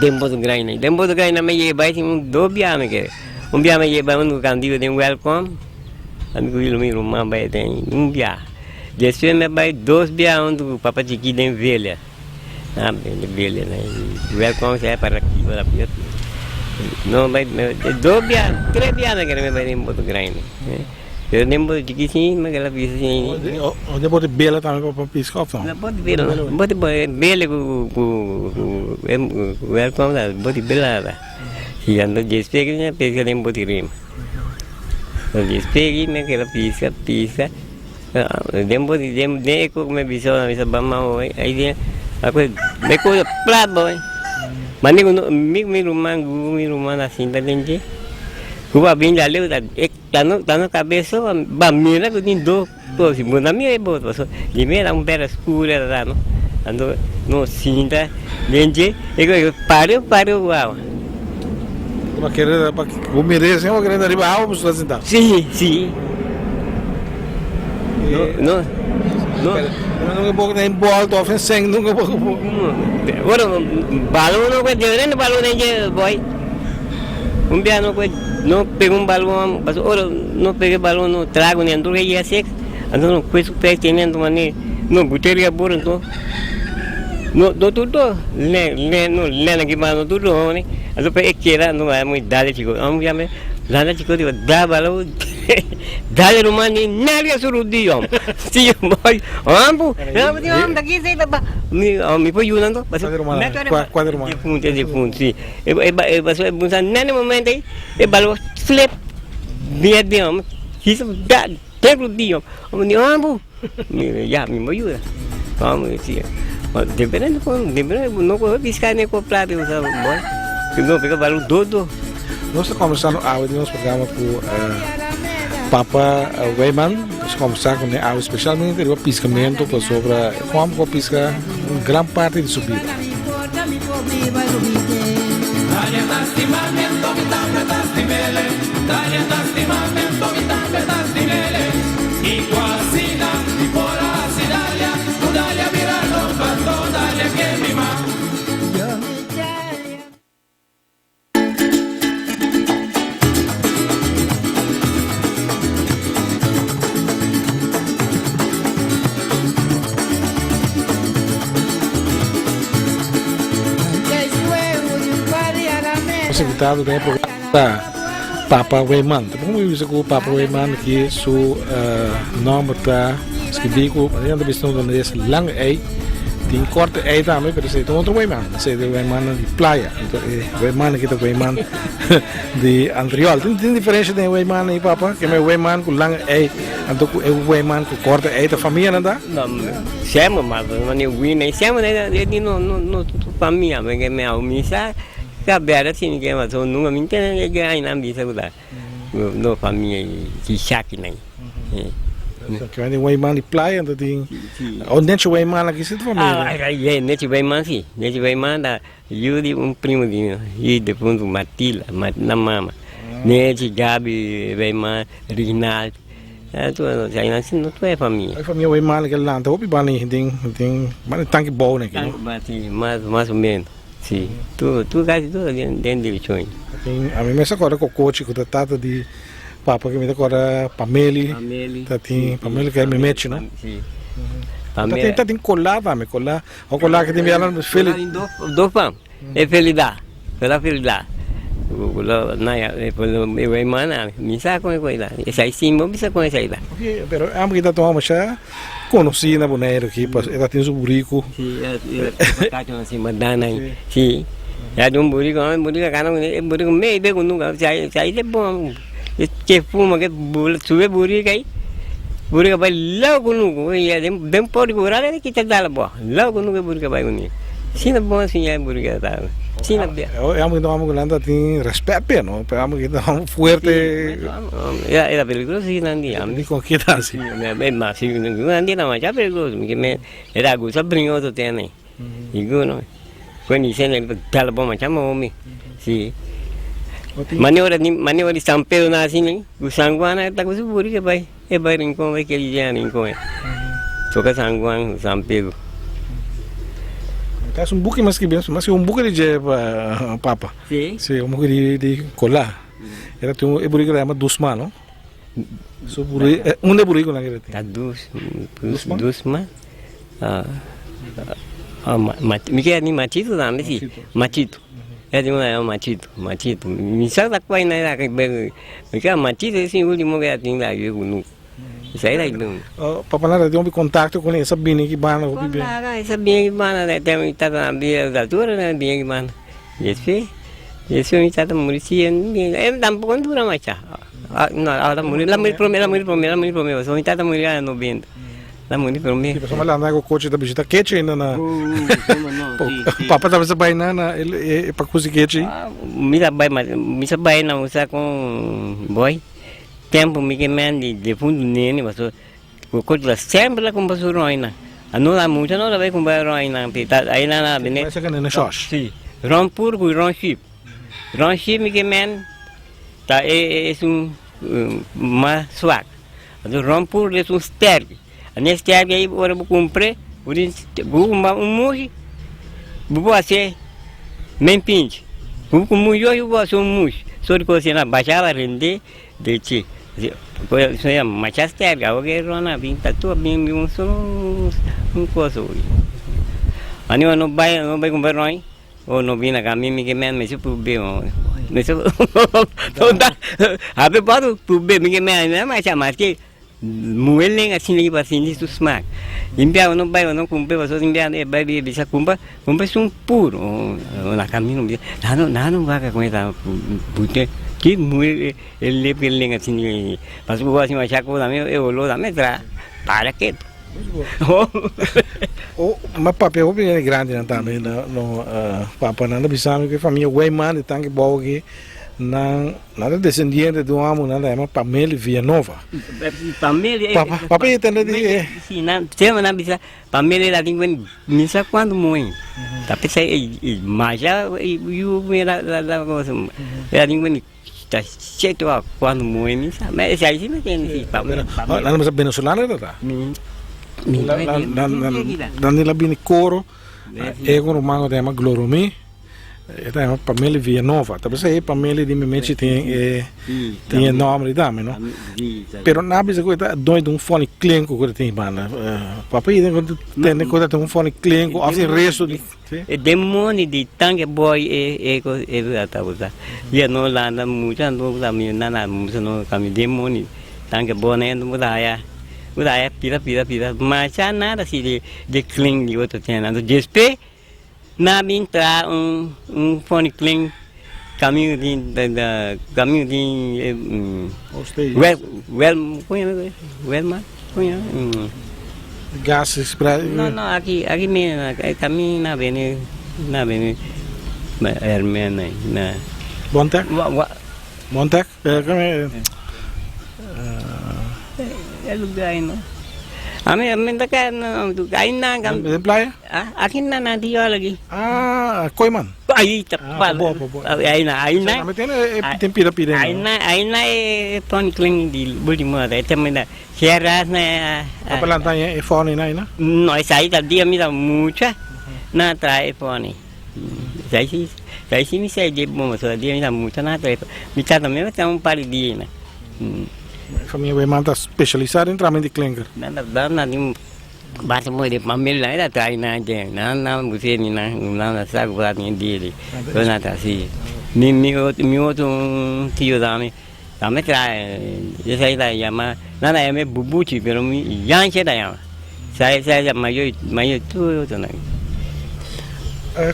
den boso graina. Den boso graina mi yega bai sin un dos biaha mi kere. Un biaha mi yega bai un kantiku den Welkom, ami ku mi ruman bai den un biaha. Despues mi a bai dos biaha huntu ku papa chikí den Velia. A bende bele na welkom sa para kiba la pia. No bai do bia tre bia na kere me bai den boto grande. Pero den boto chiki si me kela pisa si. O den boto bele tambe pa pisca of no? Boto bele boto bele ku ku welkom la boto bele la. Si ando despegi na pesca den boto rema. Despegi me kela pisca pisca. Den bo di den den e kok me bisa ora bisa ban man hoy ai dia aku me ko plat boy mane ku no mi mi ruman gu mi ruman a sinta den dje ku ba bin da leu ta e ta no ta no kabes so ba mira ku tin do kos bo ta mira e boto paso di mira un bera skur era ta no anto no sinta den dje e ko pare pare ku awa. Bo kere bo mira esei bo kere ta riba awa bo sta sinta? Si si. No, no, no. Nunca bo ta envolto of en seng nunca bo. Bueno, balón no puede, diferente balón en je boy. Un día no puede, no pega un balón, paso oro no pega balón, no trago ni andurga y así. Anto no kue su pek tene anto mane no buteria bor anto no no tudo le le no le na ki no tudo ne anto pe e kera anto ma muy dale chico amo llame dale chico digo da balo dale rumani naria su rudio si boy ambu ambu ambu da ki se ba mi mi poi yunando Cuál rumana? De punta de punta si e e e baso e bunsa nene momento e balo flip bien bien hizo da Templo di mi ambu ya mi mo yuda vamos decía depende depende no ko piscar ne ko plata usa boy no pega balu dodo. Nos ta combersando awe den nos programa cu Papa Weyman. Nos ta combersa cu ne awe specialmente riba piscamento pasobra e homber cu a pisca un gran parti di su bida. Nos invitado den e programa ta Papa Weyman. Ta bon bisa ku Papa Weyman aki su nomber ta skibí ku manera nan ta bisa nos es lang ei. Tin korte ei tambe pero esei ta un otro Weyman. Esei ta e Weymannan di playa. Anto e Weyman aki ta Weyman di Antriol. Tin tin diferensha den e Weyman ei papa? Ke me Weyman ku lang ei anto ku e Weyman ku korte ei ta famia nan ta? No, semo mas mane wina semo e di no no no famia ke me a misa ka bera sin ke ma so nunca mi ntende ke ainan bisa ku ta. No famia di Shaki nan. Ke wen di Weyman di playa anto tin o Nechi Weyman aki si ta familia. Ah, ye Nechi Weyman si. Nechi Weyman ta yu di un primo di mi, yu defuntu Matila, na mama. Nechi, Gabi Weyman, Rignald. Tur nan si no tur e famia. E famia Weyman ke lanta hopi bani den den bani tanki bou nan aki no. Si, mas mas o menos. Si, tur tur kasi tur den den direkshon. Tin ami mes a kòrda Kokochi ku ta tata di papa ke mi ta kòrda Pameli. Pameli. Ta tin Pameli ke Memechi no. Si. Ta tin ta tin Kolá tambe Kolá o Kolá ke tin biaha nan Feli. Kolá tin dos dos pan e Felida Kolá Felida Kolá naya e wei mana mi sa kon e koe ta esei si bo bisa kon esei ta. Oke pero amo ke ta tuma masha Konosí na Boneiru aki pas e ta tin su buriku. Sí, e ta tin su madana ei. Sí, e tin un buriku, un buriku kana e buriku mei be ku nunka si ai te bon e ke fuma ke sube buriku ei, buriku a bai leu ku nuku i den por di kura e kita dal bo, leu ku nuku e buriku a bai kuné. Asina bon siña e buriku ta. Asina bia. E amo ki ta amo ku nan ta tin rèspèt p'e no, pero amo ki ta amo fuerte. E ta peligroso si nan di. Dikon ki ta asi? Ma si nan di ta masha peligroso, mi ke men e ta gusta bringa otro tene. Igu no, ku ni sene dal bo masha momi. Si. Mane ora di mane ora di San Pedro na asi ni, ku San Juan ta ku su buri ke bai, e bai Rincon bai ke dia Rincon. Toka San Juan, San Pedro. Ta un buki mas ki mas ki un buki di dje papa. Si. Si, un buki di di kola. Era tin un e buriko ta yama Dusma no? Su buri un de buriko nan kere tin. Ta dus Dusma? Mi ke ni machito tambe si, machito. E tin una yama machito, machito. Mi sa ta kua ina ki be, mi ke machito es e ultimo ke a tin la yu ku nu. Esei ta ben. Papa nan ta tin hopi kontakto ku esa bini ki banda hopi bien. Kon esa bini ki banda ta mi tata na bira ta tur na bini ki banda. Despues, despues mi tata muri si e tampoko no dura masha. No, a muri, el a muri prome, el a muri prome, el a muri prome, pasobra mi tata muri na noventa. La muri prome. Si pasobra landa ku kochi ta bishita kechi ainda na. Papa ta bisa bai na na e pa kusi kechi. Mi ta bai mi ta bai na usa kon boy tempo mi ke men di defuntu nene pasobra ku kochi ta semper ta kumpra su roinan. Ano la mucha no ta bai kumpra roinan pi ta aina na bini. Bai saka nene shosh. Si ron pur ku ron ship. Ron ship mi ke men ta e esun mas swak. Anto ron puru es un sterki. Ane sterki ei ora bo kumpr'e, bo tin bo kumba un mushi, bo por hasié men pinchi. Bo kumba un yoshi, bo por hasi un mushi. So di kos asina bashaba rende de chi. Masha sterki, awor ke ron a bin ta tur bin bin un solo un kos. Ane ora no bai no bai kumpra ron. Oh no bina ka mi mi ke men mester pube oh mester hape paru pube mi ke men na masha maske muhe lenga asina ki pa sinti su smak limpia no bai no kumpe pasobra limpia e bai bisa kumpa kumpa esun puro oh na kamino bisa nano nano waka kon eta bute ki muhe e lep ke lenga asina pasobra masha kosa mi e olor tambe tra para ketu. O, ma papia hopi hende grandinan tambe no no papa nan ta bisa mi ku e famia Weyman di tanki bou aki nan nan ta desendiente di un amo nan ta yama Pameli Villanova. Pameli Papa papa e tende di e. Si nan sema nan bisa Pameli la tin ku mi sa kuantu moe ta p'esei e masha yu mi la la cosa la tin ku Ta cheto a cuando moe mi sa ma esai si mi tende si pa mi. Nan ta bisa venezolano e ta? Mi Nan la bini coro e un ruman cu ta yama Gloromi e ta yama Pameli Villanova ta bisa e Pameli di Memechi tin e tin e nomber di tambe no pero nan a bisa cu e ta doño di un foni klenku cu ta tin banda papa tende cu ta tin un foni klenku of tin resto di. E demonio di tanke boy e e ko e a ta usa. Ya no landa mucha anto usa mi nana mucha no kami demonio tanke boy na ento usa haya usa haya pida pida pida masha nada si de de kling di otro tienda anto despues na bin traha un un foni kling kami di kami di wel wel welma. Gas express. No, no, aki, aki mi, kami na bini, na bini, Hermena, na. Bontek? Bontek? Kami. E lugar no. Ami, ami ta kaya na, ay na, kam. Den playa? Ah, aki na na di yola aki. Ah, Koiman. Ay, ta Ah, bo, bo, bo. Ay na, ay na. Tambe tiene, tin pida pida. Ay na, ay na e Tony Kling di ultimo e tema da. Sierra na. Apa lanta e phone na ina? No, esai ta dia mi ta mucha na trae phone. Esai si, esai si mi sai de bom, so dia mi ta mucha na trae. Mi tata mi ta un par di dia na. Familia Weyman ta specialisa den tramen di klinker. Na na na tin Basta moe de pamel na era trai na de na na buse ni na na na sa ku ni di di so na ta si mi mi otro mi otro tio dame dame trae yo sai la llama na na llama bubuchi pero mi yanche la llama sai sai la mayo mayo tu otro na.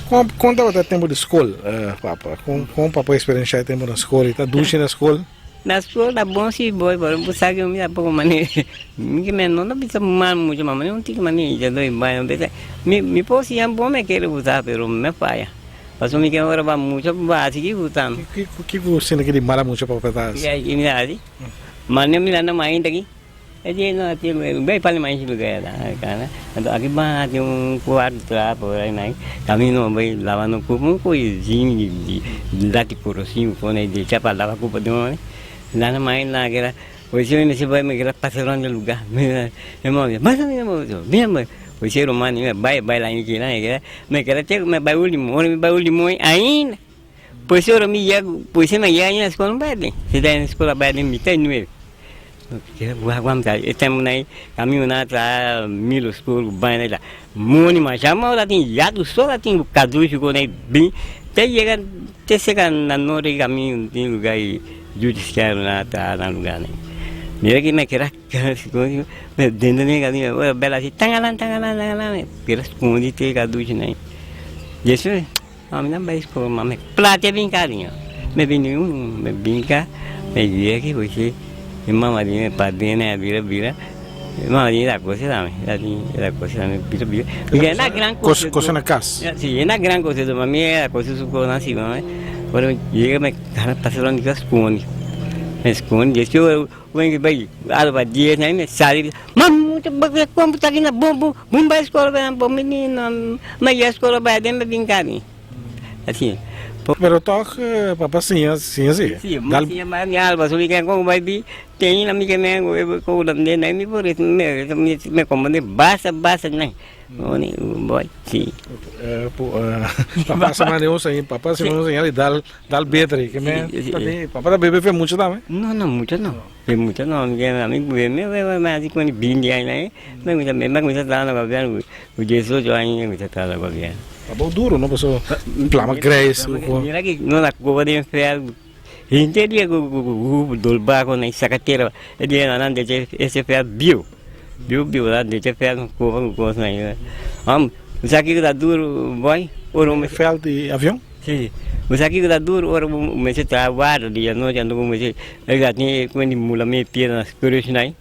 Kon kon tabata e tempo di skol papa kon kon papa experiencia e tempo na skol i ta dushi na skol? Na skol ta bon si boy pero bo sa ke mi tampoco mane mi ke men no ta bisa mal mucho ma mane un tiki mane ya doy baño besa mi mi por siña bon me kere usa pero me faya pasobra mi ke ora ba mucho ba sigui usando. Kiko kiko sinti ke di mala mucho pa ta hasi? Ya mi ta hasi mane mi lanta mainta aki. E di no ti bay pali mai si lugar kana anto aki ba tin un cuarto trapo por ahí camino bay lava no cuerpo un coy zinc di lati corociu pone di echa pa lava cuerpo di un lana mai na kera hoy si mi bay mi kera pasa rond di lugar mi mama bisa mira mira hoy si ruman mi bay bay la kira mi kera te mi bay ultimo ora mi bay ultimo ainda pues ora mi yega pues mi yega na escola bay si ta na escola bay mitad nueve. E tempu nan kaminda ta mil oskur ku baina ta moni masha mau ta tin yatu so ta tin kadushi ku nan bin te yega te seka na norte kaminda tin luga i yu di skeru nan ta na luga nan mira ki me keda dentro den kaminda ora bela si tangalan tangalan tangalan keda skundi te kadushi nan despues. Mami nan bai skol mami platia bin kariño me bini un me binka me yegi kushi mi mama di mi padrina a bira bira mi mama di ta kose tambe ta di ta kose tambe bira bira mi na gran kose kose na kas si na gran kose do mami a kose su kosnan si mami ora mi yega mi pasa rond di kas skondi mi skondi despues Wen bai algo pa dies na mi sali bisa mam ta bakla kon bo ta aki na bo bo bo bai skola bai bo menino ma ya skola bai aden ba bin kami asi. Pero tog papa siña siña si. Si mi siña ma mi alba so mi ken kon bai bi teñi na mi ke men ko na mi por mi mi komprende basta basta nan. Si. Papa sa manda un señal, papa sa manda un señal y dal dal beter que me papa ta bebe fe mucho tambe? No, no, mucho no. Fe mucho no. Mi a mi me me me así con bindi ahí na. Me gusta me gusta trabajar na gobierno. Ku 18 aña me gusta trabajar na gobierno. Papa duro no paso plama grijs. Mira ki no na koba den fel. Henter dia ku ku dol bako na saka tera e dia na nan deche ese fel biu. Biu biu nan deche fel koba ku kos na. Am sa ki ta duro boy ora un Fel di avion? Si. Bo sa kiko ta duro ora bo mester traha warda di anochi anto bo mester e ta tin ku di mula mi pia na skurish nai.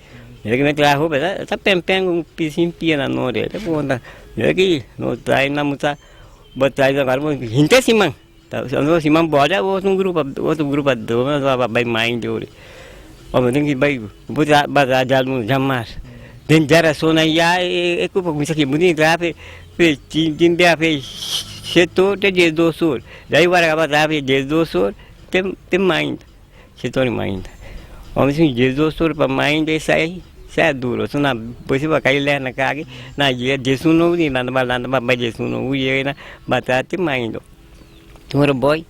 Mira ki mi traha hopi ta pen pen ku sin pia na nochi ta konta. Mira ki no traha nan bo ta bo traha henter siman. Anto siman bòrda otro grupo otro grupo a doma a bai mai dor. Ora bo tin ki bai bo ta basa djalun djamas. Den djarason ya e kupa kuminsa ki bo tin traha fe fe tin bia fe shete or te diesdos or. Dai wara kaba traha fe diesdos or te te mainta shete or mainta. Ora bo tin diesdos or pa mainta esai esai a duro. So na bo si bo kai leh na kaki na yega diesuno bo tin lanta ba lanta ba bai diesuno bo yega na ba traha te mainta. Ora boy,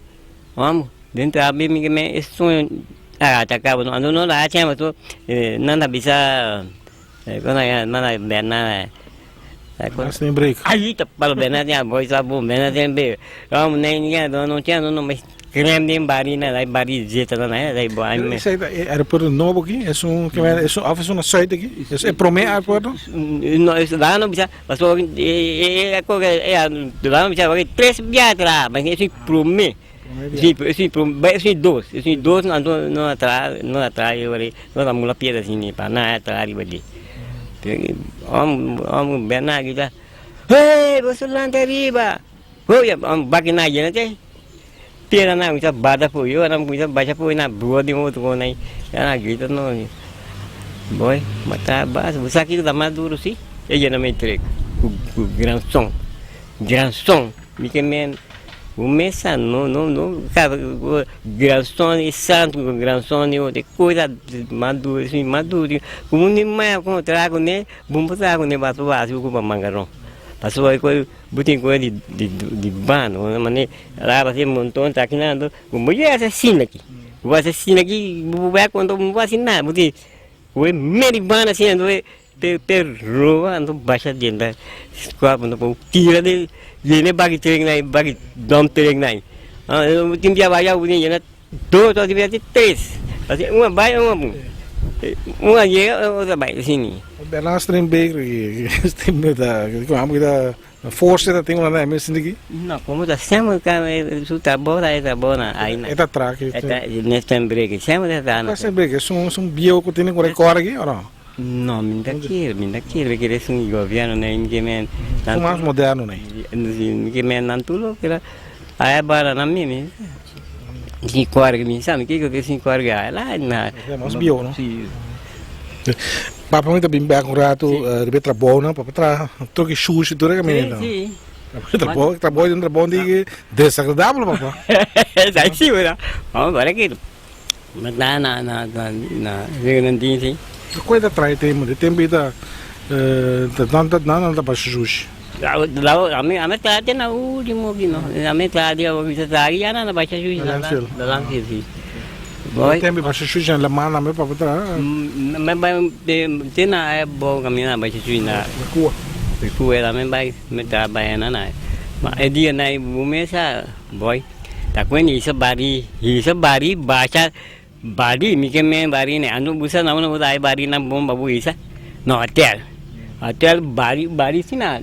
amo, den traha mi me e soño a ataca bo no, anto no la haci pasobra nan ta bisa con nan a Bernard Mas tin break. Ayi ta palo Bernard ya boy sa bon Bernard tin break. Amo nan ya no no no no mas crem den bari na dai bari zeta na na dai bo ai me. Esei ta e aeropuerto nobo aki? Es un es un of es un na suit aki? Es e prome aeropuerto? No es la no bisa Pasobra e a bisa tres bia traha, ma esei prome, esei prome, esei dos, esei dos anto no a traha, no a traha e ora ei, no ta mula piedra asina pa nan a traha riba dje. Homber Bernard grita, Hey, boso lanta riba! Hoy, baki nan a yena te piedra nan a kuminsá bata for, i ora nan kuminsá basha for nan a brua den otro kos nan a grita no. Boy, ma ta basa, bo sa kiko ta mas duro si? E yena mi trek ku ku gran son, gran son, mi ke men bo mes sa no no no gran son e santo ku gran son di otro e kosa mas duro si mas duro ku un di maya ku traha kuné bo no por traha kuné pasobra bo hasi bo ku mangaron pasobra e kos Bo tin koe di di bano una manera laba si monton ta akinan anto bo yega hasi asina aki bo hasi asina aki bo bai konta bo no por hasi nada bo tin koe meri banda asina anto te te roba anto basha denter kuerpo anto bo tira den yena e baki trek nan baki dump trek nan bo tin bia bai bo tin yena dos o tin bia tres pasobra un a bai un a bin un a yega otro a bai asina. Bernard Steenbeek ta forse ta tin una na mes sinti ki? No, como ta semper su trabou ta e trabou na ai na. E ta traha ki? E ta ne Steenbeek, semper ta traha na. Steenbeek es un bieu ku tene ku rekòrd aki o no? No, mi ta kere, mi ta kere, mi kere es un gobièrnu na ke men. Un mas moderno na. Mi ke men nan tur loke ai bara na mi mi. Sin kòrda mi sa mi kiko ke sin kòrda ai la na. Mas bieu no? Si. Papa mi ta bin bek un ratu riba e trabounan, papa traha troki shushi tur e kaminda. Si, si. Trabou, trabou ta un trabou di desagradabel papa. Esaki si wera. Amo para ki na na na na nan tin si. Ku e ta traha e tempu? E tempu ei ta nan ta nan ta basha shushi. Ami ami traha te na ultimo aki no. Ami traha dia mi ta traha ya nan ta basha shushi na landfill si. Boy. Tembe basha shushi na laman tambe papa traha. Me bai te na e bou camina basha shushi na. Kua. Kua tambe bai me traha bai na na. Ma e dia na bo mesa boy ta kuen hisa bari hisa bari basha bari mi ke me bari ne ando busa na uno busa ai bari na bom babu hisa no hotel hotel bari bari sina.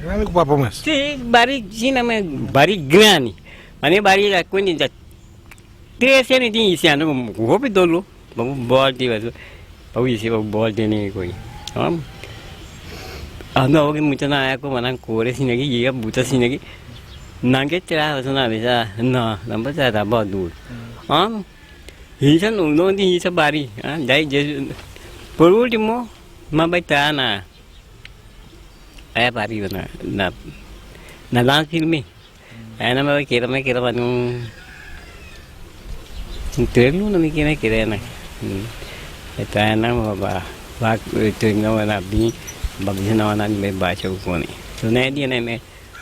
Grandi ku papa mes. Si bari sina me bari grandi mane bari ta kuen ta Tres hende tin inisiando ku hopi dolo pa bo bòlti pa bo hisi pa bo bòlti ne koe ando awor ki muchanan aya komo nan kore asina ki yega buta asina ki nan ke traha pasobra nan a bisa no nan por traha trabou duro hisa no no tin hisa bari dai por ultimo nan bai traha na aya pa ariba na na landfill mes. Aina me keda me keda pa un un tres luna mi keda keda na e trae nan pa ba termina wana bin ba bisa nan wana bai bacha ku kone so na e dia nan me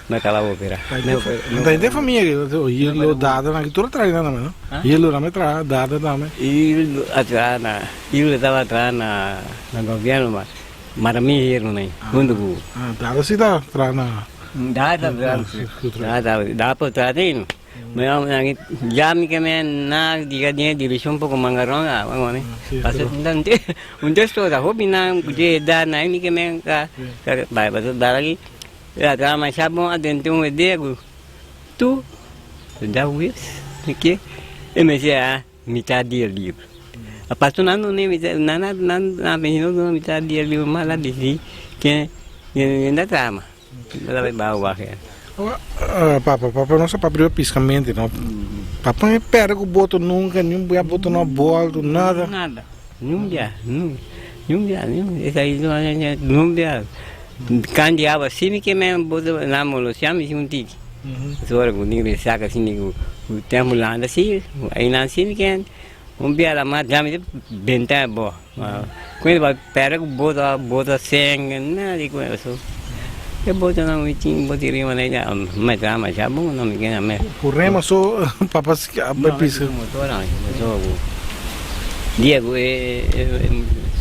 me kaba opera. Anto hende famia ki Yilo dada nan ki tur a traha nan tambe no? Yilo tambe traha dada tambe. Yilo a traha na Yilo tabata traha na na gobierno ma mara mi hierro nan hunto ku. Dada si ta traha na. Da ta da da por traha tin ya mi ke me na diga den direccion poco mangaron a paso un texto ta hopi nan ku dje edad nan mi ke me ka bai paso dara ki a traha masha bon adentro un idea ku tu da wis ke e mester a mitad di e libro a paso nan duna nan nan nan a duna mitad di e libro mas a disi ke ta traha mas. Papa, papa no sa papia riba piscamente no. Papa no perde cu boto nunca, ni un bia boto no a bolto, nada. Nada, ni un bia, ni un bia, ni un bia, ni un bia. Can di awa si mi ke men boto na molosia mi si un tiki. So ora cu tin resaca si mi cu tempo landa si, ainan si mi ke un bia la mar mi benta bo. Cu ba perde cu boto, boto senga, nada di cu eso. E boto nan mi tin boto riba na ya me traha masha bon no mi keda me. Ku rema so papa a bai piska. No motor nan motor ku dia ku e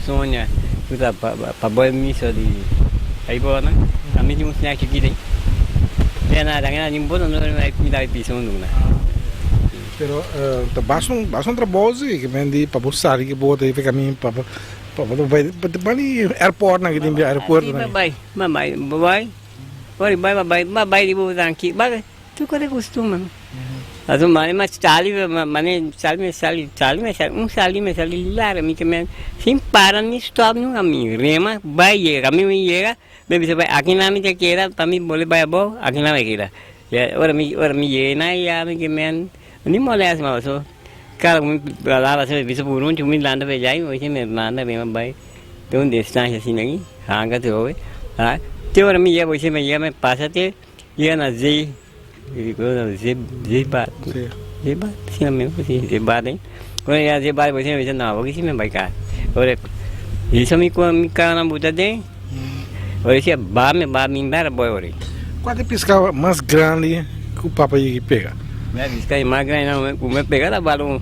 Sonia ku ta pa bai misa di aibo nan ami tin un snack chikito ei dia nan ta tin boto no mi ta bai pisa huntu ku nan. Pero ta basta un basta un trabou si ke men di pa bo sali ke boto ei pa kamin pa pa bo bai pa di airport nan ke tin aeropuerto nan. Bai Ba bai, ba bai, ora bai ba bai, ba bai di bo tanki, ba tur cosa costuma. Aso mane ma sali, mane sali me sali, sali me sali, un sali me sali larga, mi ke men sin para ni stop nunca, mi rema bai yega, mi mi yega, mi bisa bai aki nan mi ta keda pa mi bole bai abou, aki nan mi keda. Ya ora mi ora mi yega na ya mi ke men ni molest mas paso cada ku mi laba mi bisa purunchi mi lanta pa allá mi mi manda mi bai te un distancia asina aki. Hanga trobe ha te ora mi yega bo mi yega mi pasa te yega na zee zeebad zeebad asina mismo si zeebad ei ora mi yega zeebad bo mi bisa no bo si mi bai kas ora hisa mi mi kara buta den ora si ba mi ba mi mera boy ora. Kua ta e piska mas grandi ku papa yegi pega? Mi piska mas grandi ku mi pega ta balon.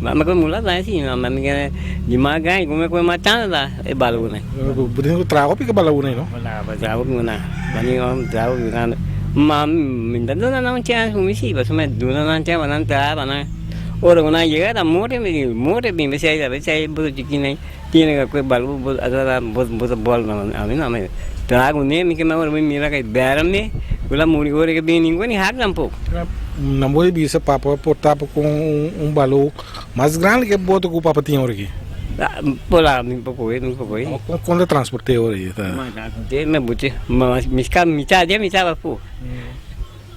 Mama ku mula ta si mama mi kere di mas grandi ku mi ku matando ta e baluna. Bo tin ku traha hopi ku baluna no? Bo traha hopi ku nan. Mani om traha hopi ku nan. Ma mi ta duna nan un chance ku mi si pasobra mi duna nan chance pa nan traha pa nan ora ku nan yega ta muri mi muri mi bisa ei bisa ei boso chikinan tiene ku kue balu bo ata bo ta bòl ami no mi traha ku ne mi ke ora mi mira ku e bera mi ku la muri ora ke bini ningun ni hak tampoco. Nan bo bisa papa por tapa ku un balu mas grandi ke boto ku papa tin ora aki. Por la mi por kohe mi por kohe. Kon ta transporte ora aki ta? Mi buti miska mita de mita bafo.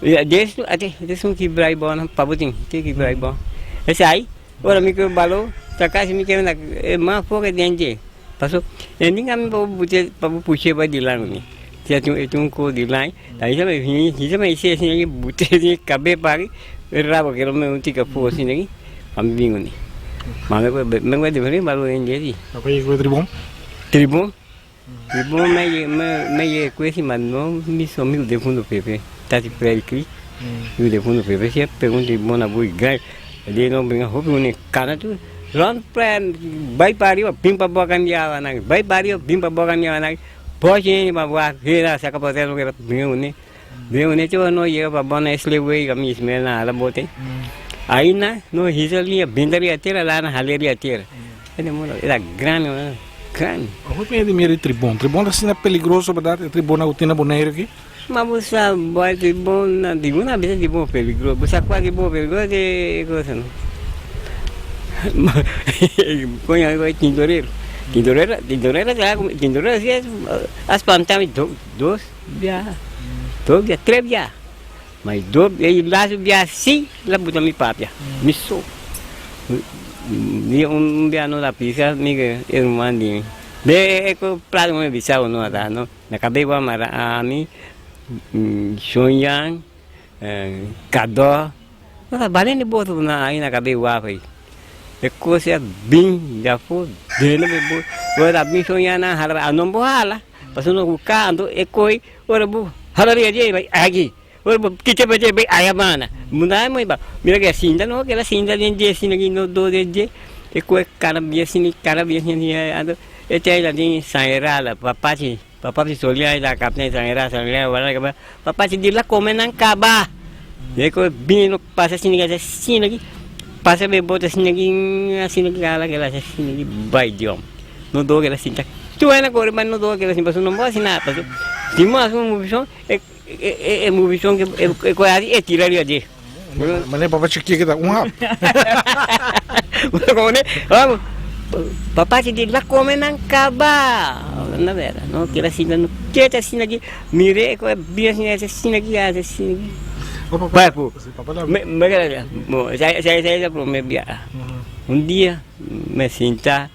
Des ate des un kibra i bon pa bo tin te kibra i bon. Esai ora mi ke balu ta kasi mi ke e mas foke den dje. Paso e ninga mi pa bo buti pa bo pushe pa dilanti mi. Si e tin un kos dilanti, ta hisa mi hisa mi hise asina ki buti asina kabe paki e rabo kero mi un tika afo asina ki pa mi bin kuné. Ma mi mi ku diferente balu den dje si. Papa yega ku tribon? Tribon? Tribon me ye me me yega ku esi ma no mi so mi ku defunto Pepe tati Freddy Kris mi ku defunto Pepe si a pega un tribon na bui grandi. Di no bringa hopi uni kana tu rond plan bai pa ariba bin pa boka di awa nan bai pa ariba bin pa boka di awa nan pochi pa wak hera saka pa tera loke bringa uni bringa uni te no yega pa bona sleway ka mi ismael na hala bote aina no hisa liña binta riba tera la na hala riba tera era grandi grandi. Hopi hende mira e tribon. Tribon ta asina peligroso berdad? E tribonnan ku tin na Boneiru aki? Ma bo sa bai di bon na di una bisa di bon peligro bo sa kua di bon peligro di cosa no koña e tintorero tintorero tintorero ta tintorero si a spanta mi dos bia dos bia tres bia ma e dos e lastu bia si la buta mi papia mi so un bia no la pisa mi e ruman di mi be e plato mi bisa no ata no. Na kabei bo mara ami, Shonyan, Kadó, no ta bale ni boto na ai na kabei waf ei. E kos a bin di afó dena bo bo, ora bin Shonyan nan hala bai, anon bo hala, pasobra no ku ka anto e koi ora bo hala riba dje bai aki, ora bo kita pa dje bai aya banda. Munda ai ba, mira ke a sinta no, kila sinta den dje asina ki no do den dje, e koi kana bin asina, kana bin asina, anto. E te la tin sangerada papachi papachi solia la kapten sangerada sangerada wala kaba papachi di la come nan kaba de ko bino pasa sini ka sini ki pasa be bota sini ki sini ki ala ke la sini ki bai diom no do ke la sinta tu ena kore ban no do ke la sin paso no bo sina paso si mo asu movishon e e e movishon ke e ko ari e tira ria de. Mane papa chikie kita un hap. Vamos. Papa si di la come nan kaba. Na vera, no kira sina no keta sina ki mire ko bia sina sina ki ya sina ki. Papa, papa me me mo saya saya saya prome bia. Un dia me sinta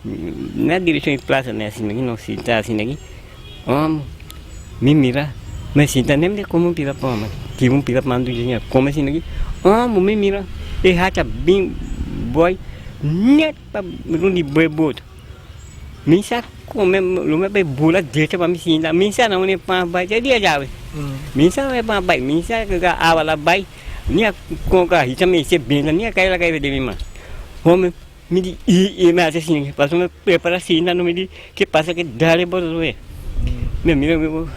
Na direccion di plaza mi asina ki no sinta asina ki om mi mira mi sinta nem de come un pida pan ma kiba un pida pan dushi asina come asina ki om mi mira e hacha bin boy net pa rond di boy boto mi sa come lo me bay bula derecho pa mi sinta mi sa na unda e pan bay te dia djawe mi sa unda e pan bay mi sa awa la bay ni a konka hisa mi hisa benta ni a kai la kai den mi man om. Mi di i i mi hasi asin pasobra mi prepara asin mi di ke pasa ke dale boto e mi mira mi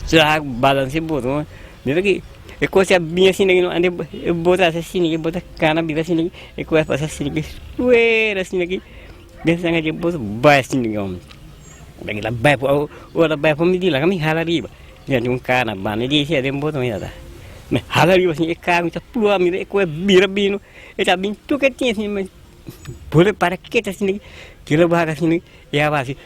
traha balance boto mira ki e kos a bin asin aki no ande e boto hasi asin aki boto kana bira asin aki e kos a pasa asin aki suera asin aki den sanga dje boto bai asin aki hombre ta bai ora bai mi di laga mi hala riba. Mi a tin un kara na banda di esei den boto mi tata. Mi hala riba asin e kara mi ta plua mi e koe bira binu e ta bin tur ke tin asin mi bole para keta asin kila wak asin e a wak asin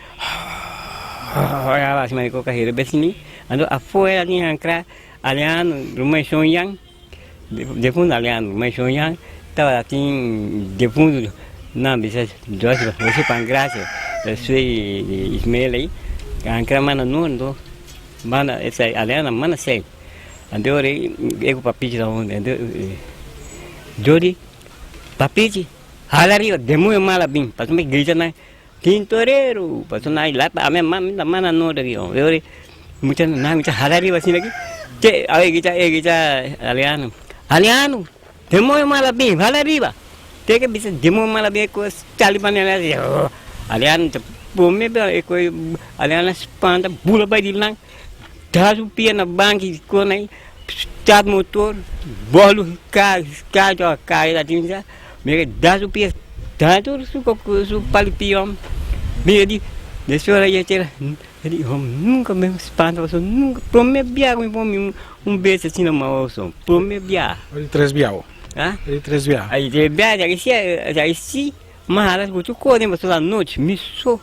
e a wak asin ma koka hera be asin anto afuera tin ankra Aleano ruman shon yan Defuntu Aleano ruman shon yan tabata tin defuntu nan bisa José José Pangracio sui Ismael ei ankra mana nondo Mana esei Aleana mana sei anto ora e ku papichi ta huntu anto Jody papichi hala riba demoño mal a bin pasobra mi grita nan tintorero pasobra nan la ami mi ta mana nota aki e ora mucha nan ta hala riba asina aki te e grita e grita Aleano Aleano demoño mal a bin hala riba te ke bisa demoño mal a bin e ku sali pa mi Aleano ta pome e ku Aleano a spanta bula bai di lan Da su pia na banki kona i start motor bolu ka ka to ka ila tinsa mi da su pia da tur su su palpion mi di de sora ye tera di hom nunca me spanta paso nunca prome bia mi pon mi un bes asina maoso prome bia. Di tres bia o? Ha? Di tres bia. Ay di bia ya si ya si Ma hala ku tur kos den pasobra anochi mi so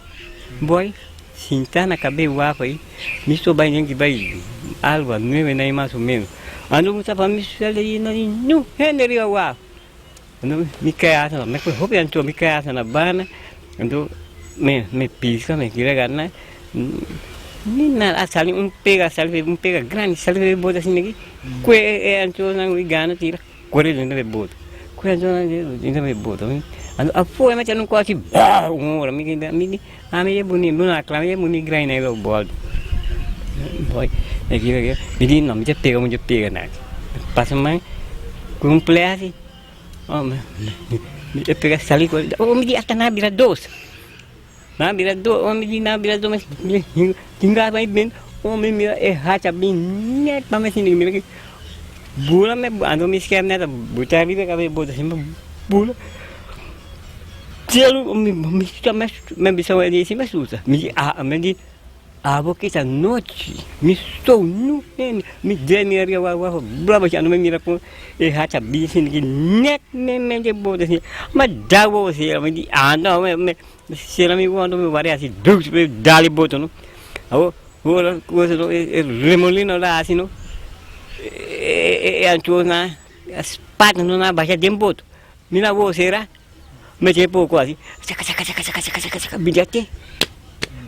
boy sinta na kabei wak ei mi so bai den ki bai algo a nuebe nai mas o menos ando mi ta pa mi sueldo ei no tin niun hende riba wak ando mi kai asa mi hopi anto mi kai asa na banda anto mi mi piska mi kira gana ni nada a sali un pega a sali un pega grandi sali riba e bote asina aki kue e anchonan gana tira. Kore dentro di boto, kore dentro di boto. Anto afuera mi ta un kochi baa un ora mi mi di ami e buni mi no a kla mi e buni grai na e lo boldo. Boy mi di no mi ta pega mi ta pega na. Pasa man ku un plesi. Mi ta pega sali ku oh mi di hasta nan a bira dos nan a bira dos oh mi di nan a bira dos mi tin gas bai bin oh mi mira e hacha bin net pa mi sinti mi mira bula mi anto mi skèr nèt buta riba e kabes bota asina bula cielo mi mi bisa mi asusta mi di ah mi di. Abo kita nochi mi sonu mi dremi ariba wak wak blaba si anu mi mira ku e hacha bin sini ki net memente bota si ma da wowo sera mi di ah no mi sera mi wowo anto mi wari hasi duk mi dal e boto no abo ora cosa no e remolino la hasi no e anchos nan a spat no nan a basha den boto mi na wowo sera. Mete poko asi, chaka chaka chaka chaka chaka chaka chaka mi di ate.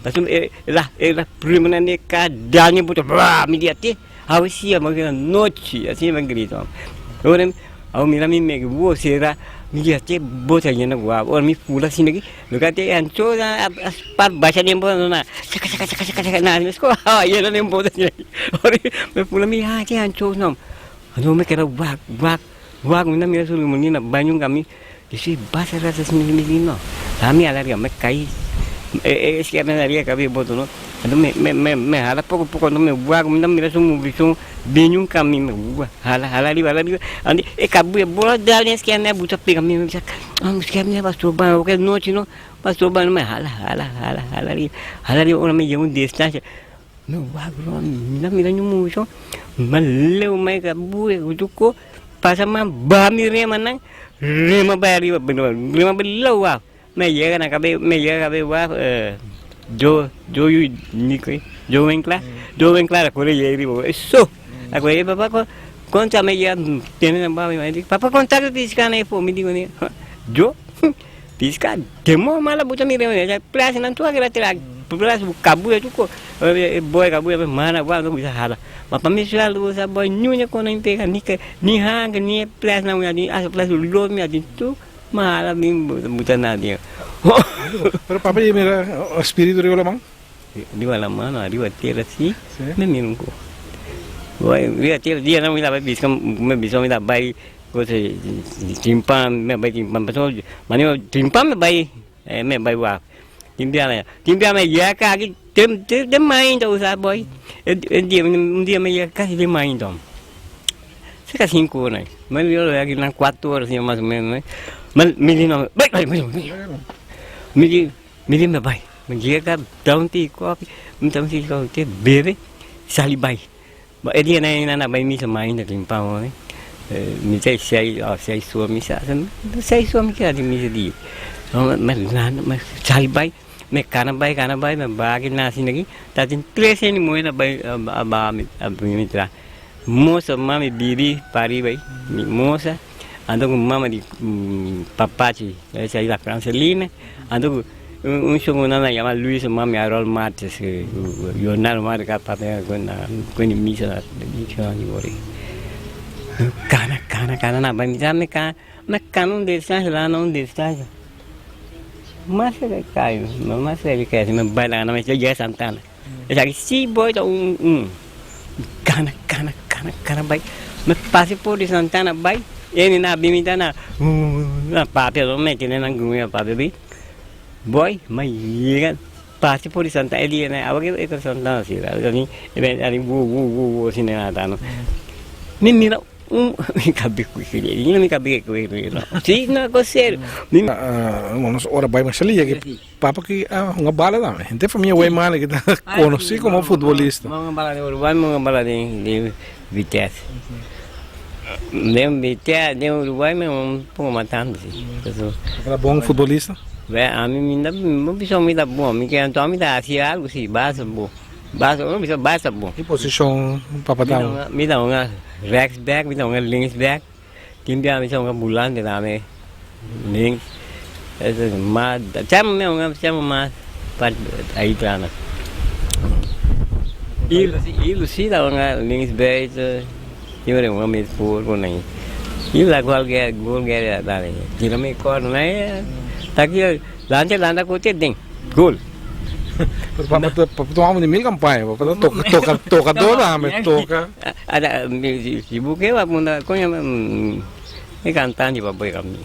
Pasobra e la e la prima nan e ka dal mi buta bra mi di ate. Awe sia ma keda nochi asina mi a grita. Ora awe mira mi mege bo sera mi di ate bota yena ku awa. Ora mi fula asina aki lo ke ate ancho a spar basha den bota na chaka chaka chaka chaka chaka na mi awa yena den bota asina aki. Ora mi fula mi ate ancho no. Anto mi keda wak wak. Wak mi ta mira su limonina baño kami di si basa rasa si mi di no ta mi ala riba mi kai e eskerna na riba kabe boto no anto mi mi mi hala poko poko anto mi wak mi ta mira su movishon baño kami mi hala hala riba hala riba anto e kabuya bola dal den eskerna e buta pega mi mi bisa eskerna a stroba oke nochi no a stroba mi hala hala hala hala riba hala riba ora mi yega un distancia. Mi wak rond, mi ta mira ñu mucho, ma leu mai ka bue ku pasa ma baha mi remanan, rema bai ariba, rema bai leu wak, mi a yega na kabe, mi a yega kabe wak jo jo yu niko jo winkla, jo winkla a kore yega riba, e so, a kore yega papa konta mi a yega tene na baha mi di papa konta ku piska na e fo, mi di kune jo. Pisca demo mala buta mi rema ya plasi nan tua kira tira plasi bu kabu ya tuko e boy kabu ya mana wa no bisa hala ma pa mi sua lu sa boy nyunya kono in pega ni ke ni hang ni plasi na ya ni asa plasi lo mi adi tu ma hala mi buta na dia. Pero papa y mira spiritu riba laman? Riba laman no riba tera si me mira un ko. Riba tera dia na mi ta bai pisca mi bisa mi ta bai Kos timpan mi a bai timpan pasobra manera timpan mi bai mi bai wak timpian mi timpian mi yega aki te te mainta usa boy e dia un dia mi yega kasi te mainta seka sinku ora mi yega aki na kuatu ora asina mas o menos mi di no bai bai bai mi di mi di mi bai mi yega da un tiki kofi mi da un tiki kofi te bebe sali bai. Bo e dia nan nan a bai misa mainta tin pan hoy mi ta sei oh sei sua misa sei sua mi keda di misa di mi lanta mi sali bai mi kana bai kana bai mi baki nasi naki ta tin tres hende muhe ta bai a baha mi a bini mi tra mosa mami bibi pariba ei mi mosa anto ku mama di papachi esei la Francelina anto ku Un shongo nan a yama Luis mami Harold Martes Leonardo Martes ka papia ku ni misa na di wori kana kana kana na bai misa mi kana mi kana un distancia la na un distancia mas e kai mas e kai mi bai la na mi yega Santana esaki si boy ta un un kana kana kana kana bai mi pasa por di Santana bai eni na bin mi ta na papia mi tene nan guia papia bi. Boy, ma yega pasa por di Santa Elia na awa ke e Santa na sira ani ani wo wo wo wo asina na ta no mi mira un mi kabe ku kiri mi kabe ku kiri no si na ko serio mi Nos ora bai masha lia ke papa ki a hunga bala tambe henter famia Weimane ki ta konosi komo futbolista. Mi hunga bala den Uruguay mi hunga bala den Vitesse den Vitesse den Uruguay mi hunga un poko mas tantu si. Papa ta bon futbolista? Be ami mi ta mi bisa mi ta bon mi ke anto mi ta hasi algu si basta bon basta ora mi bisa basta bon. Ki posishon papa ta hunga? Mi ta hunga rechts back mi ta hunga links back tin bia mi ta hunga bulante tambe links mas chama mi hunga chama mas parti ahi trana Ilo si ta hunga links back Tin ora un amigo por con ahí. Y la cual que gol que dale. Tira mi corner. Ta ki lanta lanta ku te den. Gol. Pero papa ta papa ta un di mil campaña. Papa ta toca toca tocador tambe toca. Ada si bu ke wa munda coño. E cantante pa boy kami.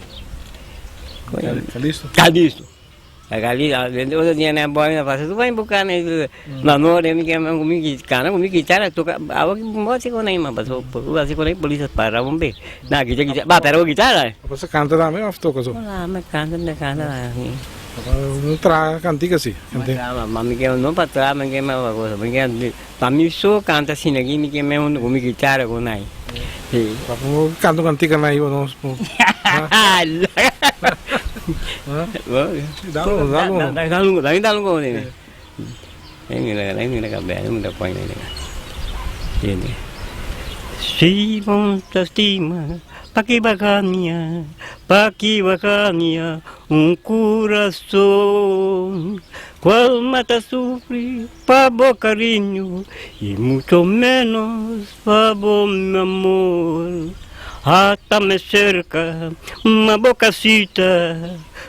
Calisto. Calisto. Calisto, otro dia na boy na pasa, tu vai buscar na na nore mi que mi cana mi guitarra toca, awa ki mo se con aí ma paso, así con aí polícia para bombe. Na guitarra, guitarra, ba pero guitarra. Papa canta tambe of toca so? Hola, me canta, me canta. Papa no traha cantica si. Ma mi ke no pa traha, mi ke ma cosa, mi ke pa mi so canta asina aki, mi ke me hunto cu mi guitarra cu nai. Si. Papa no canta un cantica nai bo nos. Dalo, dalo. Dalo, dalo, dalo con nene. Si bo ta stima, paki bagania, paki bagania un curason, cual mata sufri pa bo cariño y mucho menos pa bo mi amor. Átame cerca, ma bo casita,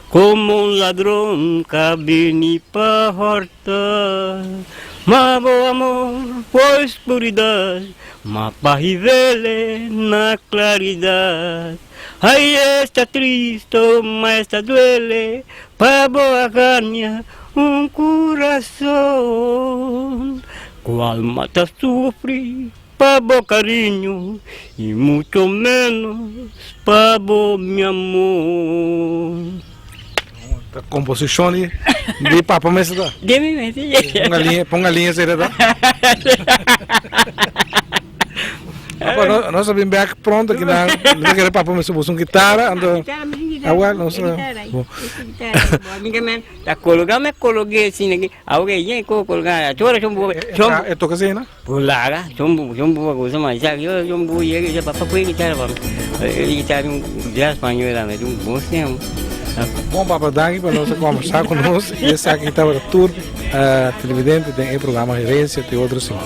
como un ladrón ca bini pa horta. Ma bo amor por oscuridad, ma pa hibele na claridad. Ay, esta tristo, ma esta duele, pa bo a gania un curason. Cual ma ta sufri pa bo cariño y mucho menos pa bo mi amor. Ta composicion di di papa mes ta. Di mi mes, si. Ponga liña, ponga liña sera ta. Papa, no, nos a bin bek pronto ki nan, no kere papa mes usa un guitarra, anto awel nos a Ta cologa me cologue asina ki, awor ke yen ko cologa, chora chombo chombo. E toca asina? Laga, chombo chombo cosa mas, ya yo chombo yega ya papa kue guitarra pa mi. E guitarra un jazz spañol era me un bon stem. Bon papa danki pa nos a conversa cu nos y esaki tabata tur televidente den e programa Herencia te otro siman.